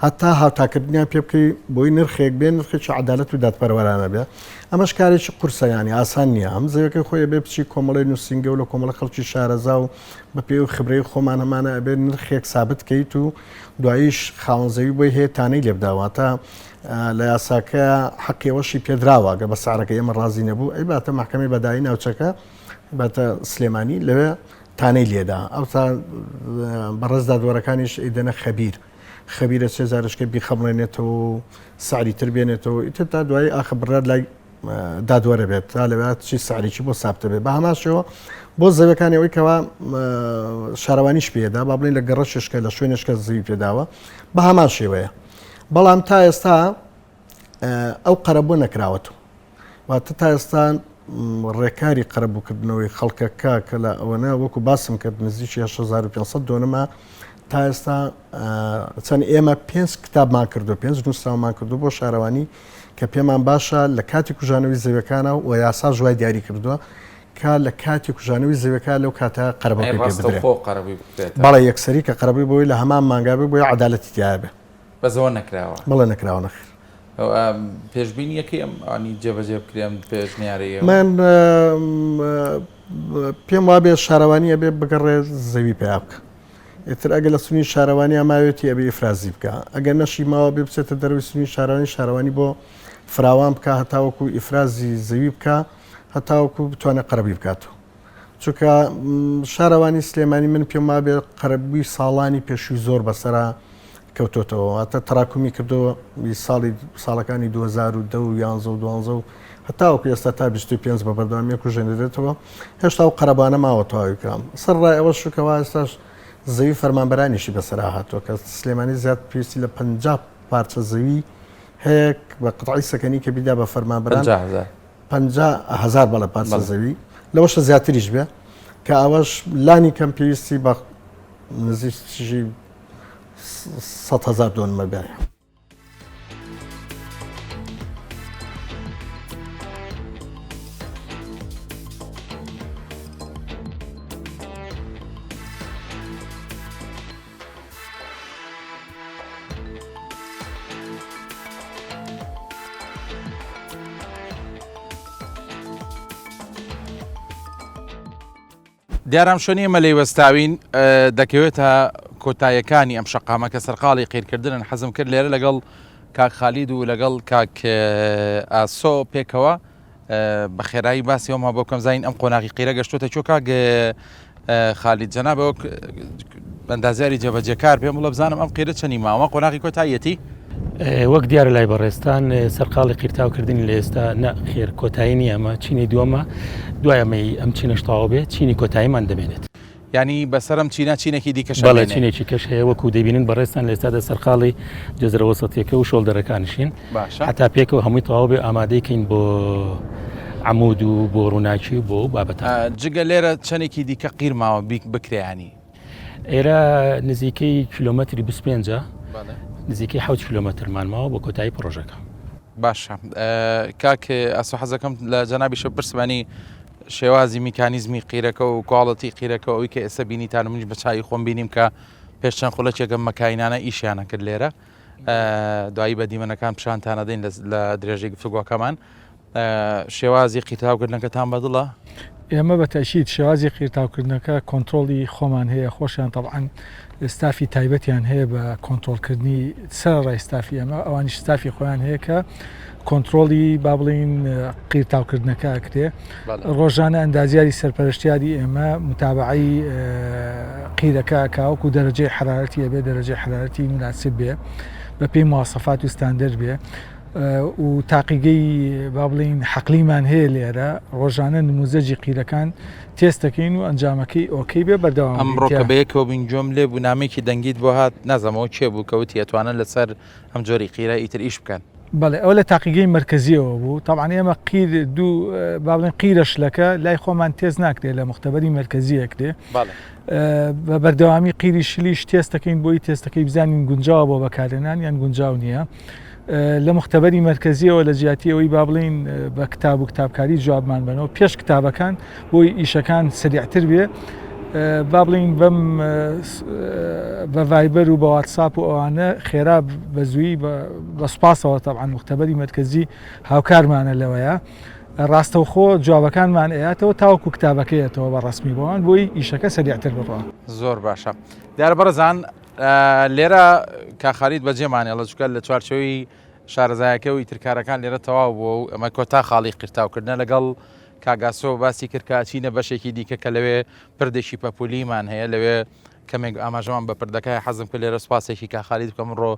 هەتا هاوتاکردنیان پێ بکەی بۆی نرخێک بێ نرخێکی عەدالەت و دادپەروەرانە بێ ئەمەش کارێکی قورسە یانی ئاسان نییە هەم زەویەکەی خۆی ئەبێ بچی کۆمەڵی نووسینگە و لە کۆمەڵە خەڵکی شارەزا و بە پێی و خبرەی خۆمان هەمانە ئەبێ نرخێک سابت کەیت و دواییش خاوەن زەوی بۆی هەیە تانەی لێ بدا واتە لە یاساکە حەقی ئەوەشی پێدراوە گە بە سعرەکە ئێمە ڕازی نەبوو ئەی باتە مەحکەمەی بەدایی ناوچەکە باتە سلێمانی لەوێ تانەی لێدا ئەوسا بەڕێز دادوەرەکانیش ئەیدەنە خەبیر خەبیرە چێ جارشکە بیخەمڵێنێتەوە و سعری تر بێنێتەوە ئیتر تا دوایی ئاخە بڕیار لای دادوەرە بێت تا لەوێ چی سعرێکی بۆ سابتە بێت بە هەمان شێوە بۆ زەویەکانی ئەوەی کەوا شارەوانیش پێدا با بڵێن لە گەڕەکێشکە لە شوێنێشکە زەوی پێداوە بە هەمان شێوەیە بەڵام تا ئێستا ئەو قەرەبوو نەکراوەتەوە واتە تا ئێستا ڕێکاری قەرەبووکردنەوەی خەڵکەکە کە لە ئەوەنە وەکو باسم کرد نزیکی 8500 دۆنمە تا ئێستا چەند ئێمە پێنج کتابمان کردو پێنج نووسراومان کردو بۆ شارەوانی کە پێمان باشە لە کاتی کوژانەوەی زەویەکانە و یاسا ژوای دیاری کردووە کە لە کاتی کوژانەوەی زەویەکە لەو کاتە قەرەبووەکەی پێ بدرێت. بەڵێ یەکسەری کە قەرەبووی بۆی لە هەمان مانگا بێ بۆیە عەدالەتی تیایا بێ. بەس ئەوە نەکراوە. بەڵێ نەکراوە نەخێر. پێشبینیەکەی ئەم ینی جێبەجێ بکرێ ئەم پێشنیارەی ئێوە؟ من پێم وابێ شارەوانی ئەبێ بگەڕێ زەوی پەیا بکە. ئیتر ئەگەر لە سنووری شارەوانیا ماوێتی ئەبێ ئیفرازی بکا ئەگەر نەشی ماوە بێ بچێتە دەرەوەی سنووری شارەوانی شارەوانی بۆ فراوان بکا هەتاوەکو ئیفرازی زەوی بکا هەتاوەکو بتوانێت قەرەبووی بکاتەوە چونکە شارەوانی سلێمانی من پێم وابێ قەرەبووی ساڵانی پێشووی زۆر بەسەرا کەوتۆتەوە واتە تەراکومی کردەوە ساڵی ساڵەکانی 2010 و 11 و 12 و هەتاوەکو ئێستا تا 25 بە بەردەوامی کوژێنرێتەوە هێشتا ئەو قەرەبانە ماوە تەواوی کرام سەر ڕای ئەوە شوکەوە ئێستاش زەوی فەرمانبەرانیشی بەسەرا هاتووە کە سلێمانی زیاد پێویستی لە 50 پارچە زەوی هەیە بە قطعی سەکەنی کە بیدا بە فەرمانبەران 50 هزار بەڵێ پارچە زەوی لەوەشە زیاتریش بێ کە ئەوەش لانی کەم پێویستی بە نزیکی 100 هزار دۆنمە بێ. دیارە ئەم شوێنەی ئێمە لێی وەستاوین دەکەوێتە کۆتاییەکانی ئەم شەقامە کە سەرقاڵی قیرکردنن حەزم کرد لێرە لەگەڵ کاک خالید و لەگەڵ کاک ئاسۆ پێکەوە بە خێرایی باسی ئەوما بۆ بکەم زانین ئەم قۆناغی قیرە گەشتوتە چۆ کاک خالید جەنابە وەک ئەندازیاری جێبەجێکار پێم بڵێ بزانم ئەم قیرە چەنی ماوە قۆناغی کۆتاییەتی؟ وەک دیارە لای بەڕێزتان سەرقاڵی قیرتاوکردنی لە ئێستا نە خێر کۆتایی نییە ئەمە چینی دووەمە دوای ئەمەی ئەم چینەش تەواو بێت چینی کۆتاییمان دەمێنێت. یانی بەسەر ئەم چینە چینێکی دیکەش بەڵێ چینێکی کەش هەیە وەکو دەبینن بەڕێزتان لە ئێستادا سەرقاڵی جەزرە وەسەتیەکە و shoulder ەکانشین باشە هەتا پێکەوە هەمووی تەواو بێ ئامادەی کەین بۆ عەمود و بۆ ڕووناکی و بۆ بابەتە. جگە لێرە چەندێکی دیکە قیر ماوە بکرێ یانی؟ ئێرە نزیکەی کیلۆمەتری 25 نزیکەی حەوت کیلۆمەترمان ماوە بۆ کۆتایی پڕۆژەکە. باشە کاک ئاسۆ حەزەکەم لە جەنابیشە بپرسمانی شێوازی میکانیزمی قیرەکە و quality قیرەکە ئەوی کە ئێستا بینیتان منیش بە چاوی خۆم بینیم کە پێش چەند خولەکێکم مەکاینانە ئیشیانە کرد لێرە دوایی بە دیمەنەکان پیشانتانەدەین لە درێژەی گفتوگۆکەمان شێوازی قیرتاوکردنەکەتان بەدڵە؟ ئێمە بە تەئکید شێوازی قیرتاوکردنەکە کۆنترۆڵی خۆمان هەیە، خۆشیان تەبعەن ستافی تایبەتیان هەیە بە کۆنترۆڵکردنی سەرەڕای ستافی ئێمە، ئەوانیش ستافی خۆیان هەیە کە کۆنترۆڵی با بڵێین قیرتاوکردنەکە ئەکرێ. ڕۆژانە ئەندازیاری سەرپەرشتیاری ئێمە متابەعەی قیرەکە ئەکا وەکو دەرەجەی حەرارەتی ئەبێ دەرەجەی حەرارەتی موناسب بێ بەپێی مواسەفات و ستاندەر بێ. و تاقیگەی با بڵێین حەقلیمان هەیە لێرە ڕۆژانە نموزەجی قیرەکان تێست دەکەین و ئەنجامەکەی okay بێ بەردەوام ئەمڕۆ کە بەیەکەوە بووین گوێم لێ بوو نامەیەکی دەنگیت بۆ هات نازانم ئەوە کێ بوو کە وتی ئەتوانن لەسەر ئەم جۆری قیرە ئیتر ئیش بکەن. بەڵێ ئەوە لە تاقیگەی مەرکەزیەوە بوو تەبعەن ئێمە قیر دوو با بڵێن قیرە شلەکە لای خۆمان تێست ناکرێت لە مختبەری مەرکەزی ئەکرێ بە بەردەوامی قیری شلیش تێست دەکەین بۆی تێستەکەی بزانین گونجاوە بۆ بەکارهێنان یان گونجاو نییە. لە مختبەری مەرکەزیەوە لە جیاتی ئەوەی با بڵێین بە کتاب و کتابکاری جوابمان بەنەوە پێش کتابەکان بۆی ئیشەکان سریعتر بێ با بڵین بەم بە ڤایبەر و بە واتساپ و ئەوانە خێرا بە زووی بە سوپاسەوە تەبعەن مختبەری مەرکەزی هاوکارمانە لەوەیە ڕاستەوخۆ جوابەکانمان ئەیاتەوە تاوەکو کتابەکەیەتەوە بە ڕسمی بۆوان بۆی ئیشەکە سەریعتر بڕوا. زۆر باشە دیارە بەڕێزان لێرە کاک خالید بەجێمان هێڵە چونکە لە چوارچێوەی شارەزایەکە و ئیتر کارەکان لێرە تەواو بووە و ئەمە کۆتا خاڵی قیرتاوکردنە لەگەڵ کاک ئاسۆ باسی کرد کە ئەچینە بەشێکی دیکە کە لەوێ پردێکی پەپولیمان هەیە لەوێ کەمێک ئاماژەمان بە پردەکە حەزم کرد لێرە سوپاسێکی کاک خالید بکەم ڕۆ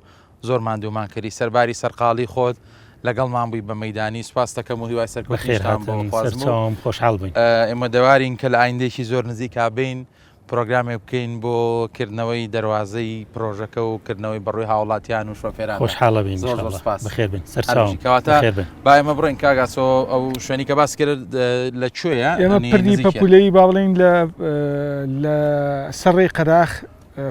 زۆر ماندوومان کردی سەرباری سەرقاڵی خۆت. لەگەڵمان بووی بە مەدانی سپاس دەکەم و هیوای سەرکەوتنیشتان بۆ خوازم و خۆشحاڵ بووین. ئێمە دەوارین کە لە ئایندەیەکی زۆر نزیکا بین پرۆگرامێک بکەین بۆ کردنەوەی دەروازەی پرۆژەکە و کردنەوەی بەڕووی هاوڵاتیان و شۆفێران. خۆشحاڵە بین زۆر زۆر سپاس. بەخێر بن سەرچاوم. کەواتە با ئێمە بڕۆین کاک ئاسۆ ئەو شوێنی کە باس کرد لە کوێیە؟ ئێمە پردی پەپولەیی با بڵێین لە لە سەر ڕێی قەراخ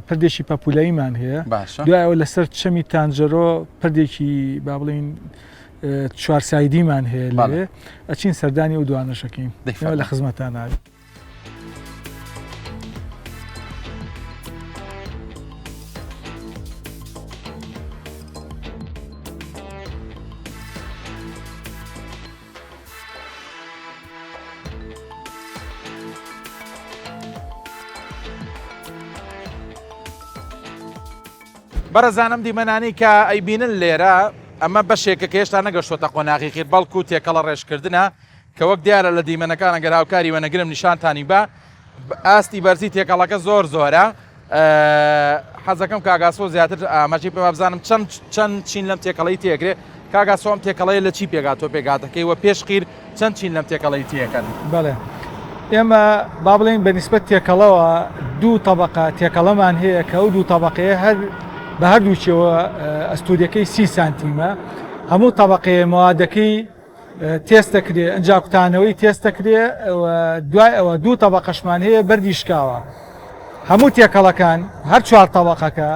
پردێکی پەپولەییمان هەیە باشە دوای ئەوە لەسەر چەمی تانجەرۆ پردێکی با بڵێین چوارسایدیمان هەیە لەوێ ئەچین سەردانی ئەو دوانەشەکەین لە خزمەتان ناوی. بەڕێزان ئەم دیمەنانەی کە ئەیبینن لێرە ئەمە بەشێکە کە هێشتا نەگەشتۆتە قۆناغی قیر بەڵکو تێکەڵە ڕێژکردنە کە وەک دیارە لە دیمەنەکان ئەگەر هاوکاری وەنەگرم نیشانتانی با ئاستی بەرزی تێکەڵەکە زۆر زۆرە حەزەکەم کاک ئاسۆ زیاتر ئاماژەی پێ بزانم چەند چەند چین لەم تێکەڵەی تێگرێ کاک ئاسۆ ئەم تێکەڵەیە لە چی پێگاتۆ پێگاتەکەی وە پێش قیر چەند چین لەم تێکەڵەی تێکەن؟ بەڵێ ئێمە با بڵێین بە نیسبەت تێکەڵەوە دوو تەبەقە تێکەڵەمان هەیە کە ئەو دوو تەبەقەیە هەر بە هەردووکیەوە ئەستوریەکەی سی سانتیمە هەموو تەبەقەیە مەوادەکەی تێست دەکرێ ئەجا کوتانەوەی تێست دەکرێ دوای ئەوە دوو تەبەقەشمان هەیە بەردی شکاوە هەموو تێکەڵەکان هەر چوار تەبەقەکە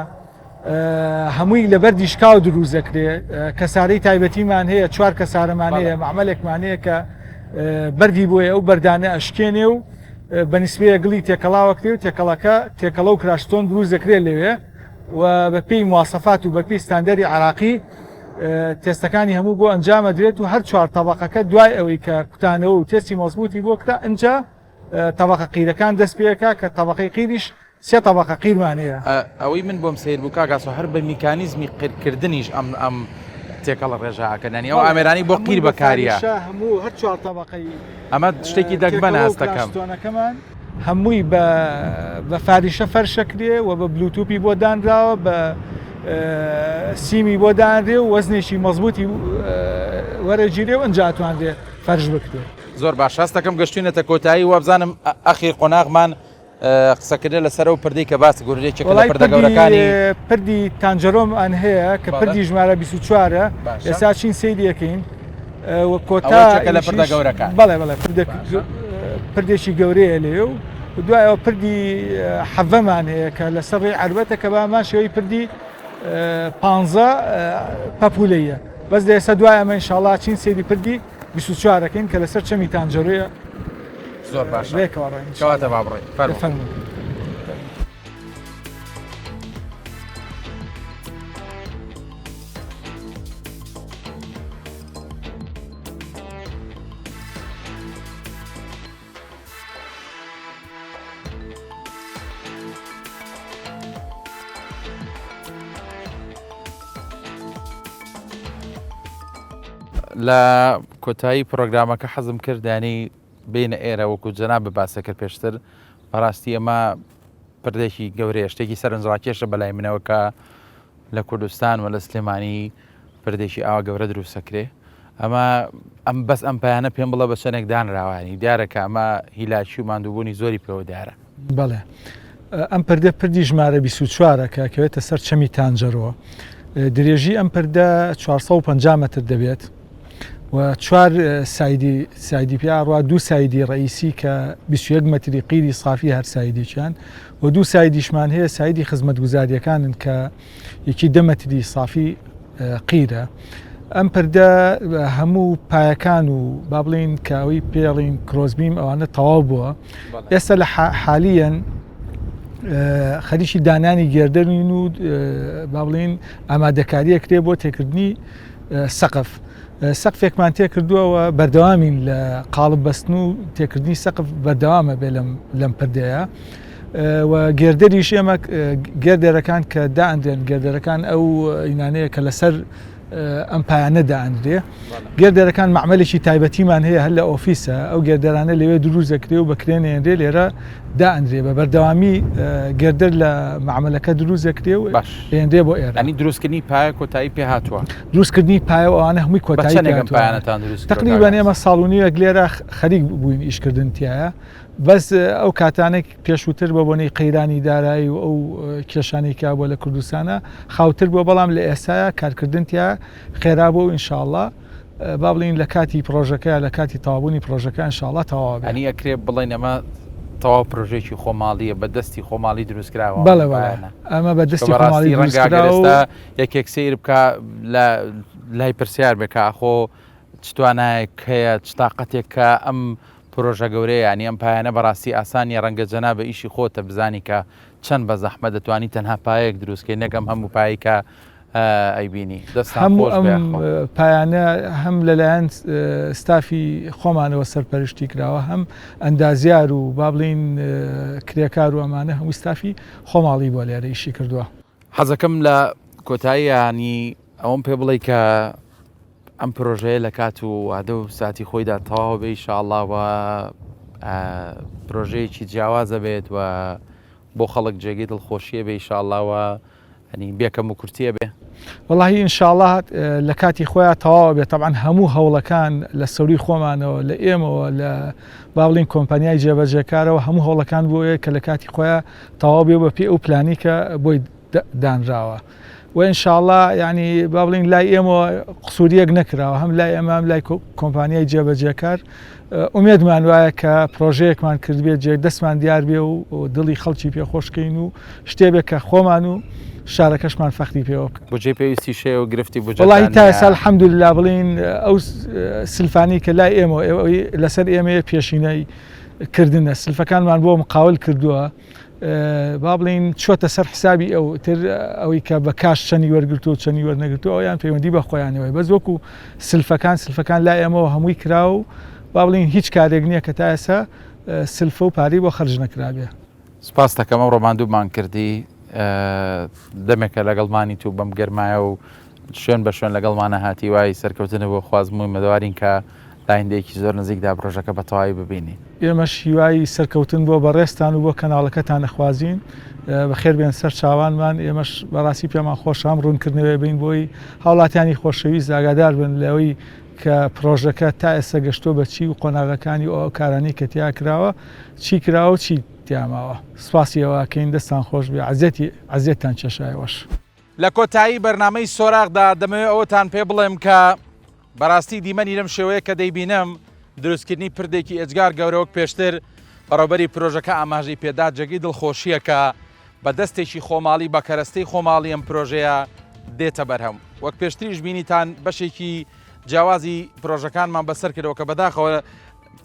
هەمووی لە بەردی شکاو دروست دەکرێ کەسارەی تایبەتیمان هەیە چوار کەسارەمان هەیە معمەلێکمان هەیە کە بەردی بۆیە ئەو بەردانە ئەشکێنێ و بە نسبەیە گڵی تێکەڵاوەکرێ و تێکەڵەکە تێکەڵە و crushed stone دروست دەکرێت لەوێ و بەپێی مواسەفات و بەپێی ستاندەری عراقی تێستەکانی هەموو بۆ ئەنجام ئەدرێت و هەر چوار تەبەقەکە دوای ئەوەی کە کوتانەوە و تێستی مەزبووتی بۆ کرا ئنجا تەبەقە قیرەکان دەست پێکا کە تەبەقەی قیریش سێ تەبەقە قیرمان هەیە. ئەوەی من بۆم سەیر بوو کاک ئاسۆ هەر بە میکانیزمی قیرکردنیش ئەم ئەم تێکەڵە ڕێژە ئەکەن یانی ئەو ئامێرانەی بۆ قیر بەکاریە. هەموو هەر چوار تەبەقەی ئەمە شتێکی دەگمەنە تێکەڵە و هەست دەکەم. crushed stone ەکەمان هەمووی بە بە فاریشە فەرشەکرێ و بە بلوتوپی بۆ دانراوە بە سیمی بۆ دانرێ و وەزنێکی مەزبووتی وەرەگیرێ و ئەنجا ئەتوانرێ فەرش بکرێ. زۆر باش هەستەکەم گەشتوینەتە کۆتایی وابزانم ئەخیر قۆناغمان قسەکردنە لەسەر ئەو پردەی کە باست کرد یەکێکە لە وەڵای پردە گەورەکانی پردی تانجەرۆمان هەیە کە پردی ژمارە 24ە ئێستا چین سەیری ئەکەین و کۆتا یەکێکە لە پردە گەورەکان. بەڵێ بەڵێ پردێک پردێکی گەورەیە لێ و دوایەوە پردی حەڤەمان هەیە کە لەسەر ڕێی عەربەتە کە بە هەمان شێوەی پردی پانزە پەپولەیە بەس لە ئێستا دوای ئەمە ئینشاڵا چین سەیری پردی 24 ئەکەین کە لەسەر چەمی تانجەرۆیە زۆر باشە بەیەکەوە ڕۆین کەواتە با بڕۆین فەرموو. فەرموو. لە کۆتایی پرۆگرامەکە حەزم کرد ینی بینە ئێرە وەکو جەناب باسە کرد پێشتر بەڕاستی ئەمە پردێکی گەورەیە شتێکی سەرنجڕاکێشە بەلای منەوە کە لە کوردستان و لە سلێمانی پردێکی ئاوا گەورە دروست ئەکرێ ئەمە ئەم بەس ئەم پایانە پێم بڵێ بە چەندێک دانراوانی دیارە کە ئەمە هیلاکی و ماندووبوونی زۆری پێوە دیارە. بەڵێ ئەم پردە پردی ژمارە 24 کە ئەکەوێتە سەر چەمی تانجەرۆ درێژی ئەم پردە 450 مەتر دەبێت و چوار side ی side ی پیا ڕوا دوو side ی ڕئیسی کە 21 مەتری قیری سافی هەر side ێکیان و دوو side یشمان هەیە side ی خزمەتگوزاریەکانن کە یەکی دە مەتری سافی قیرە. ئەم پردە هەموو پایەکان و با بڵین کە ئەوەی پێڵین cross beam ئەوانە تەواو بووە ئێستا لە حالیەن خەریکی دانانی girder ین و با بڵین ئامادەکاریە کرێ بۆ تێکردنی سەقف. سەقفێکمان تێکردووە و بەردەوامین لە قاڵب بەستن و تێکردنی سەقف بەردەوامە بێ لەم پردەیە. و girder یش ئێمە girder ەکان کە دائەندرێن girder ەکان ئەو ئینانەیە کە لەسەر ئەم پایانە دائەنرێ. گێردەرەکان مەعمەلێکی تایبەتیمان هەیە هەر لە ئۆفیسە، ئەو گێردەرانە لەوێ دروست دەکرێ و بە کرێ نێنرێ لێرە دائەنرێ. بە بەردەوامی گێردەر لە مەعمەلەکە دروست دەکرێ و باش. ئێنرێ بۆ ئێرە. یانی دروستکردنی پایە کۆتایی پێ هاتووە؟ دروستکردنی پایە و ئەوانە هەمووی بە کۆتایی پێ چەندێک ئەم هاتووە. پایانەتان دروست کردووە کاک تەقریبەن ئێمە ناسر؟ ساڵ و نیوێک لێرە خەریک بووین ئیشکردن تیایا. بەس ئەو کاتانەی پێشووتر بە بۆنەی قەیرانی دارایی و ئەو کێشانەی کە بووە لە کوردستانە خاوتر بووە بەڵام لە ئێستایا کارکردن تیا خێرا بووە و ئینشاڵڵا با بڵێین لە کاتی پڕۆژەکە لە کاتی تەواوبوونی پڕۆژەکە ئینشاڵڵا تەواو بێ. یانی ئەکرێ بڵێین ئەمە تەواو پرۆژەیەکی خۆماڵییە بە دەستی خۆماڵی دروست کراوە ئەم بەڵێ بەڵێ پایانە؟ ئەمە بە چونکە دەستی خۆماڵی بەڕاستی دروست ڕەنگە ئەگەر کراوە و ئێستا یەکێک سەیر بکا لە لای پرسیار بێ کە ئاخۆ چ توانایەک هەیە چ تاقەتێک کە ئەم پرۆژە گەورەیە یانی ئەم پایانە بەڕاستی ئاسان نیە ڕەنگە جەنابە ئیشی خۆتە بزانی کە چەند بە زەحمەت دەتوانی تەنها پایەک دروست کەی نەک ئەم هەموو پایەی کە ئەیبینی دەستان هەموو خۆش ئەم بێ یاخوا. پایانە هەم لەلایەن ستافی خۆمانەوە سەرپەرشتی کراوە هەم ئەندازیار و با بڵێین کرێکار و ئەمانە هەمووی ستافی خۆماڵی بووە لێرە ئیشی کردووە. حەزەکەم لە کۆتایی یانی ئەوەم پێ بڵێی کە ئەم پرۆژەیە لە کات و وادە و ساتی خۆیدا تەواو بێ ئیشاڵڵا و پرۆژەیەکی جیاوازە بێت و بۆ خەڵک جێگەی دڵخۆشیە بێ ئیشاڵڵا و ئەنی بێکەم و کورتیە بێ. وەڵاهی ئینشاڵا لە کاتی خۆیان تەواوە بێت تەبعەن هەموو هەوڵەکان لە سەروی خۆمانەوە لە ئێمەوە لە با بڵین کۆمپانیای جێبەجێکارەوە هەموو هەوڵەکان بۆیە کە لە کاتی خۆیان تەواو بێ بە پێی ئەو پلانی کە بۆی دانراوە و ان شاء اللە یانی با بڵێین لای ئێمەوە قسوریەک نەکراوە هەم لای ئێمە هەم لای کۆمپانیای جێبەجێکار ئومێدمان وایە کە پرۆژەیەکمان کردبێت جێ دەستمان دیار بێ و دڵی خەڵکی پێ خۆشکەین و شتێ بێ کە خۆمان و شارەکەشمان فەخری پێوە بکەن. بودجەی پێویستیش هەیە و گرفتی بودجەتان وەڵاهی تا نییە؟ ئێستا الحمدللە بڵێین ئەو سلفانەی کە لای ئێمەوە ئەوەی لەسەر ئێمەیە پێشینەی کردنە سلفەکانمان بۆ مقاول کردووە با بڵێین چۆتە سەر حسابی ئەو تر ئەوەی کە بە کاش چەنی وەرگرتو و چەنی وەرنەگرتو ئەویان پەیوەندی بە خۆیانەوەی بەس وەکو سلفەکان سلفەکان لای ئێمەوە هەمووی کرا و با بڵێین هیچ کارێک نییە کە تا ئێستا سلفە و پارەی بۆ خەرج نەکرابێ. سپاست دەکەم ئەمڕۆ ماندوومان کردی دەمێکە لەگەڵمانیت و بەم گەرمایە و شوێن بە شوێن لەگەڵمانە هاتی وای سەرکەوتنە بۆ خوازم و ئومێدەوارین کە لە ئایندەیەکی زۆر نزیکدا پرۆژەکە بە تەواوی ببینین. ئێمەش هیوای سەرکەوتن بۆ بەڕێزتان و بۆ کەناڵەکەتان ئەخوازین. بەخێر بێن سەر چاوانمان. ئێمەش بەڕاستی پێمان خۆشە ئەم ڕوونکردنەوەیە بین بۆی هاوڵاتیانی خۆشەویست ئاگادار بن لەوەی کە پرۆژەکە تا ئێستا گەشتووە بە چی و قۆناغەکانی و ئەو کارانەی کە تیا کراوە چی کراوە و چی تیا ماوە. سوپاسی ئێوە ئەکەین دەستتان خۆش بێ عەزێتی عەزێتتان کێشا ئێوەش. لە کۆتایی بەرنامەی سۆراغدا دەمەوێت ئەوەتان پێ بڵێم کە بەڕاستی دیمەنی لەم شێوەیە کە دەیبینم دروستکردنی پردێکی ئێجگار گەورە وەک پێشتر بەڕێوبەری پرۆژەکە ئاماژەی پێدا جێگەی دڵخۆشییە کە بە دەستێکی خۆماڵی بە کەرەستەی خۆماڵی ئەم پرۆژەیە دێتە بەرهەم وەک پێشتریش بینیتان بەشێکی جیاوازی پرۆژەکانمان بەسەر کردەوە کە بەداخەوە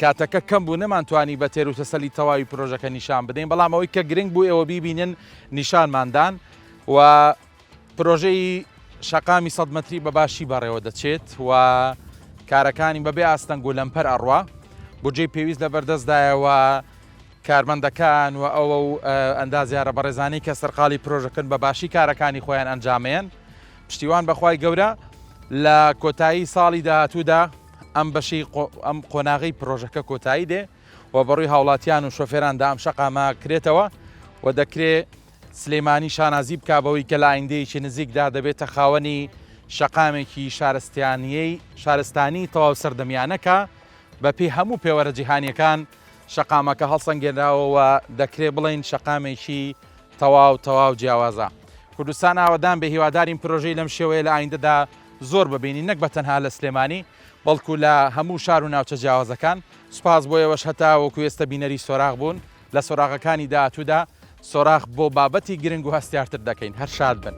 کاتەکە کەم بوو نەمانتوانی بە تێر و تەسەلی تەواوی پرۆژەکە نیشان بدەین بەڵام ئەوەی کە گرنگ بوو ئێوە بیبینن نیشانماندان و پرۆژەی شەقامی سەد مەتری بە باشی بەڕێوە دەچێت و کارەکانی بەبێ ئاستەنگ و لەمپەر ئەڕوا بودجەی پێویست لە بەردەستدایە و کارمەندەکان و ئەوە و ئەندازیارە بەڕێزانەی کە سەرقاڵی پرۆژەکەن بە باشی کارەکانی خۆیان ئەنجامەیەن پشتیوان بەخوای گەورە لە کۆتایی ساڵی داهاتوودا ئەم بەشی ئەم قۆناغی پرۆژەکە کۆتایی دێ و بەڕووی هاوڵاتیان و شۆفێراندا ئەم شەقامە کرێتەوە و دەکرێ سلێمانی شانازی بکا بەوەی کە لە ئایندەیەکی نزیکدا دەبێتە خاوەنی شەقامێکی شارستانیەی شارستانی تەواو سەردەمیانە کە بەپێی هەموو پێوەرە جیهانیەکان شەقامەکە هەڵسەنگێنراوە و دەکرێ بڵێین شەقامێکی تەواو تەواو جیاوازە. کوردستان ئاوەدان بێ هیوادارین پرۆژەی لەم شێوەیە لە ئایندەدا زۆر ببینین نەک بە تەنها لە سلێمانی بەڵکو لە هەموو شار و ناوچە جیاوازەکان. سوپاس بۆ ئێوەش هەتا وەکو ئێستە بینەری سۆراخ بوون. لە سۆراغەکانی داهاتوودا سۆراخ بۆ بابەتی گرنگ و هەستیارتر دەکەین. هەر شاد بن.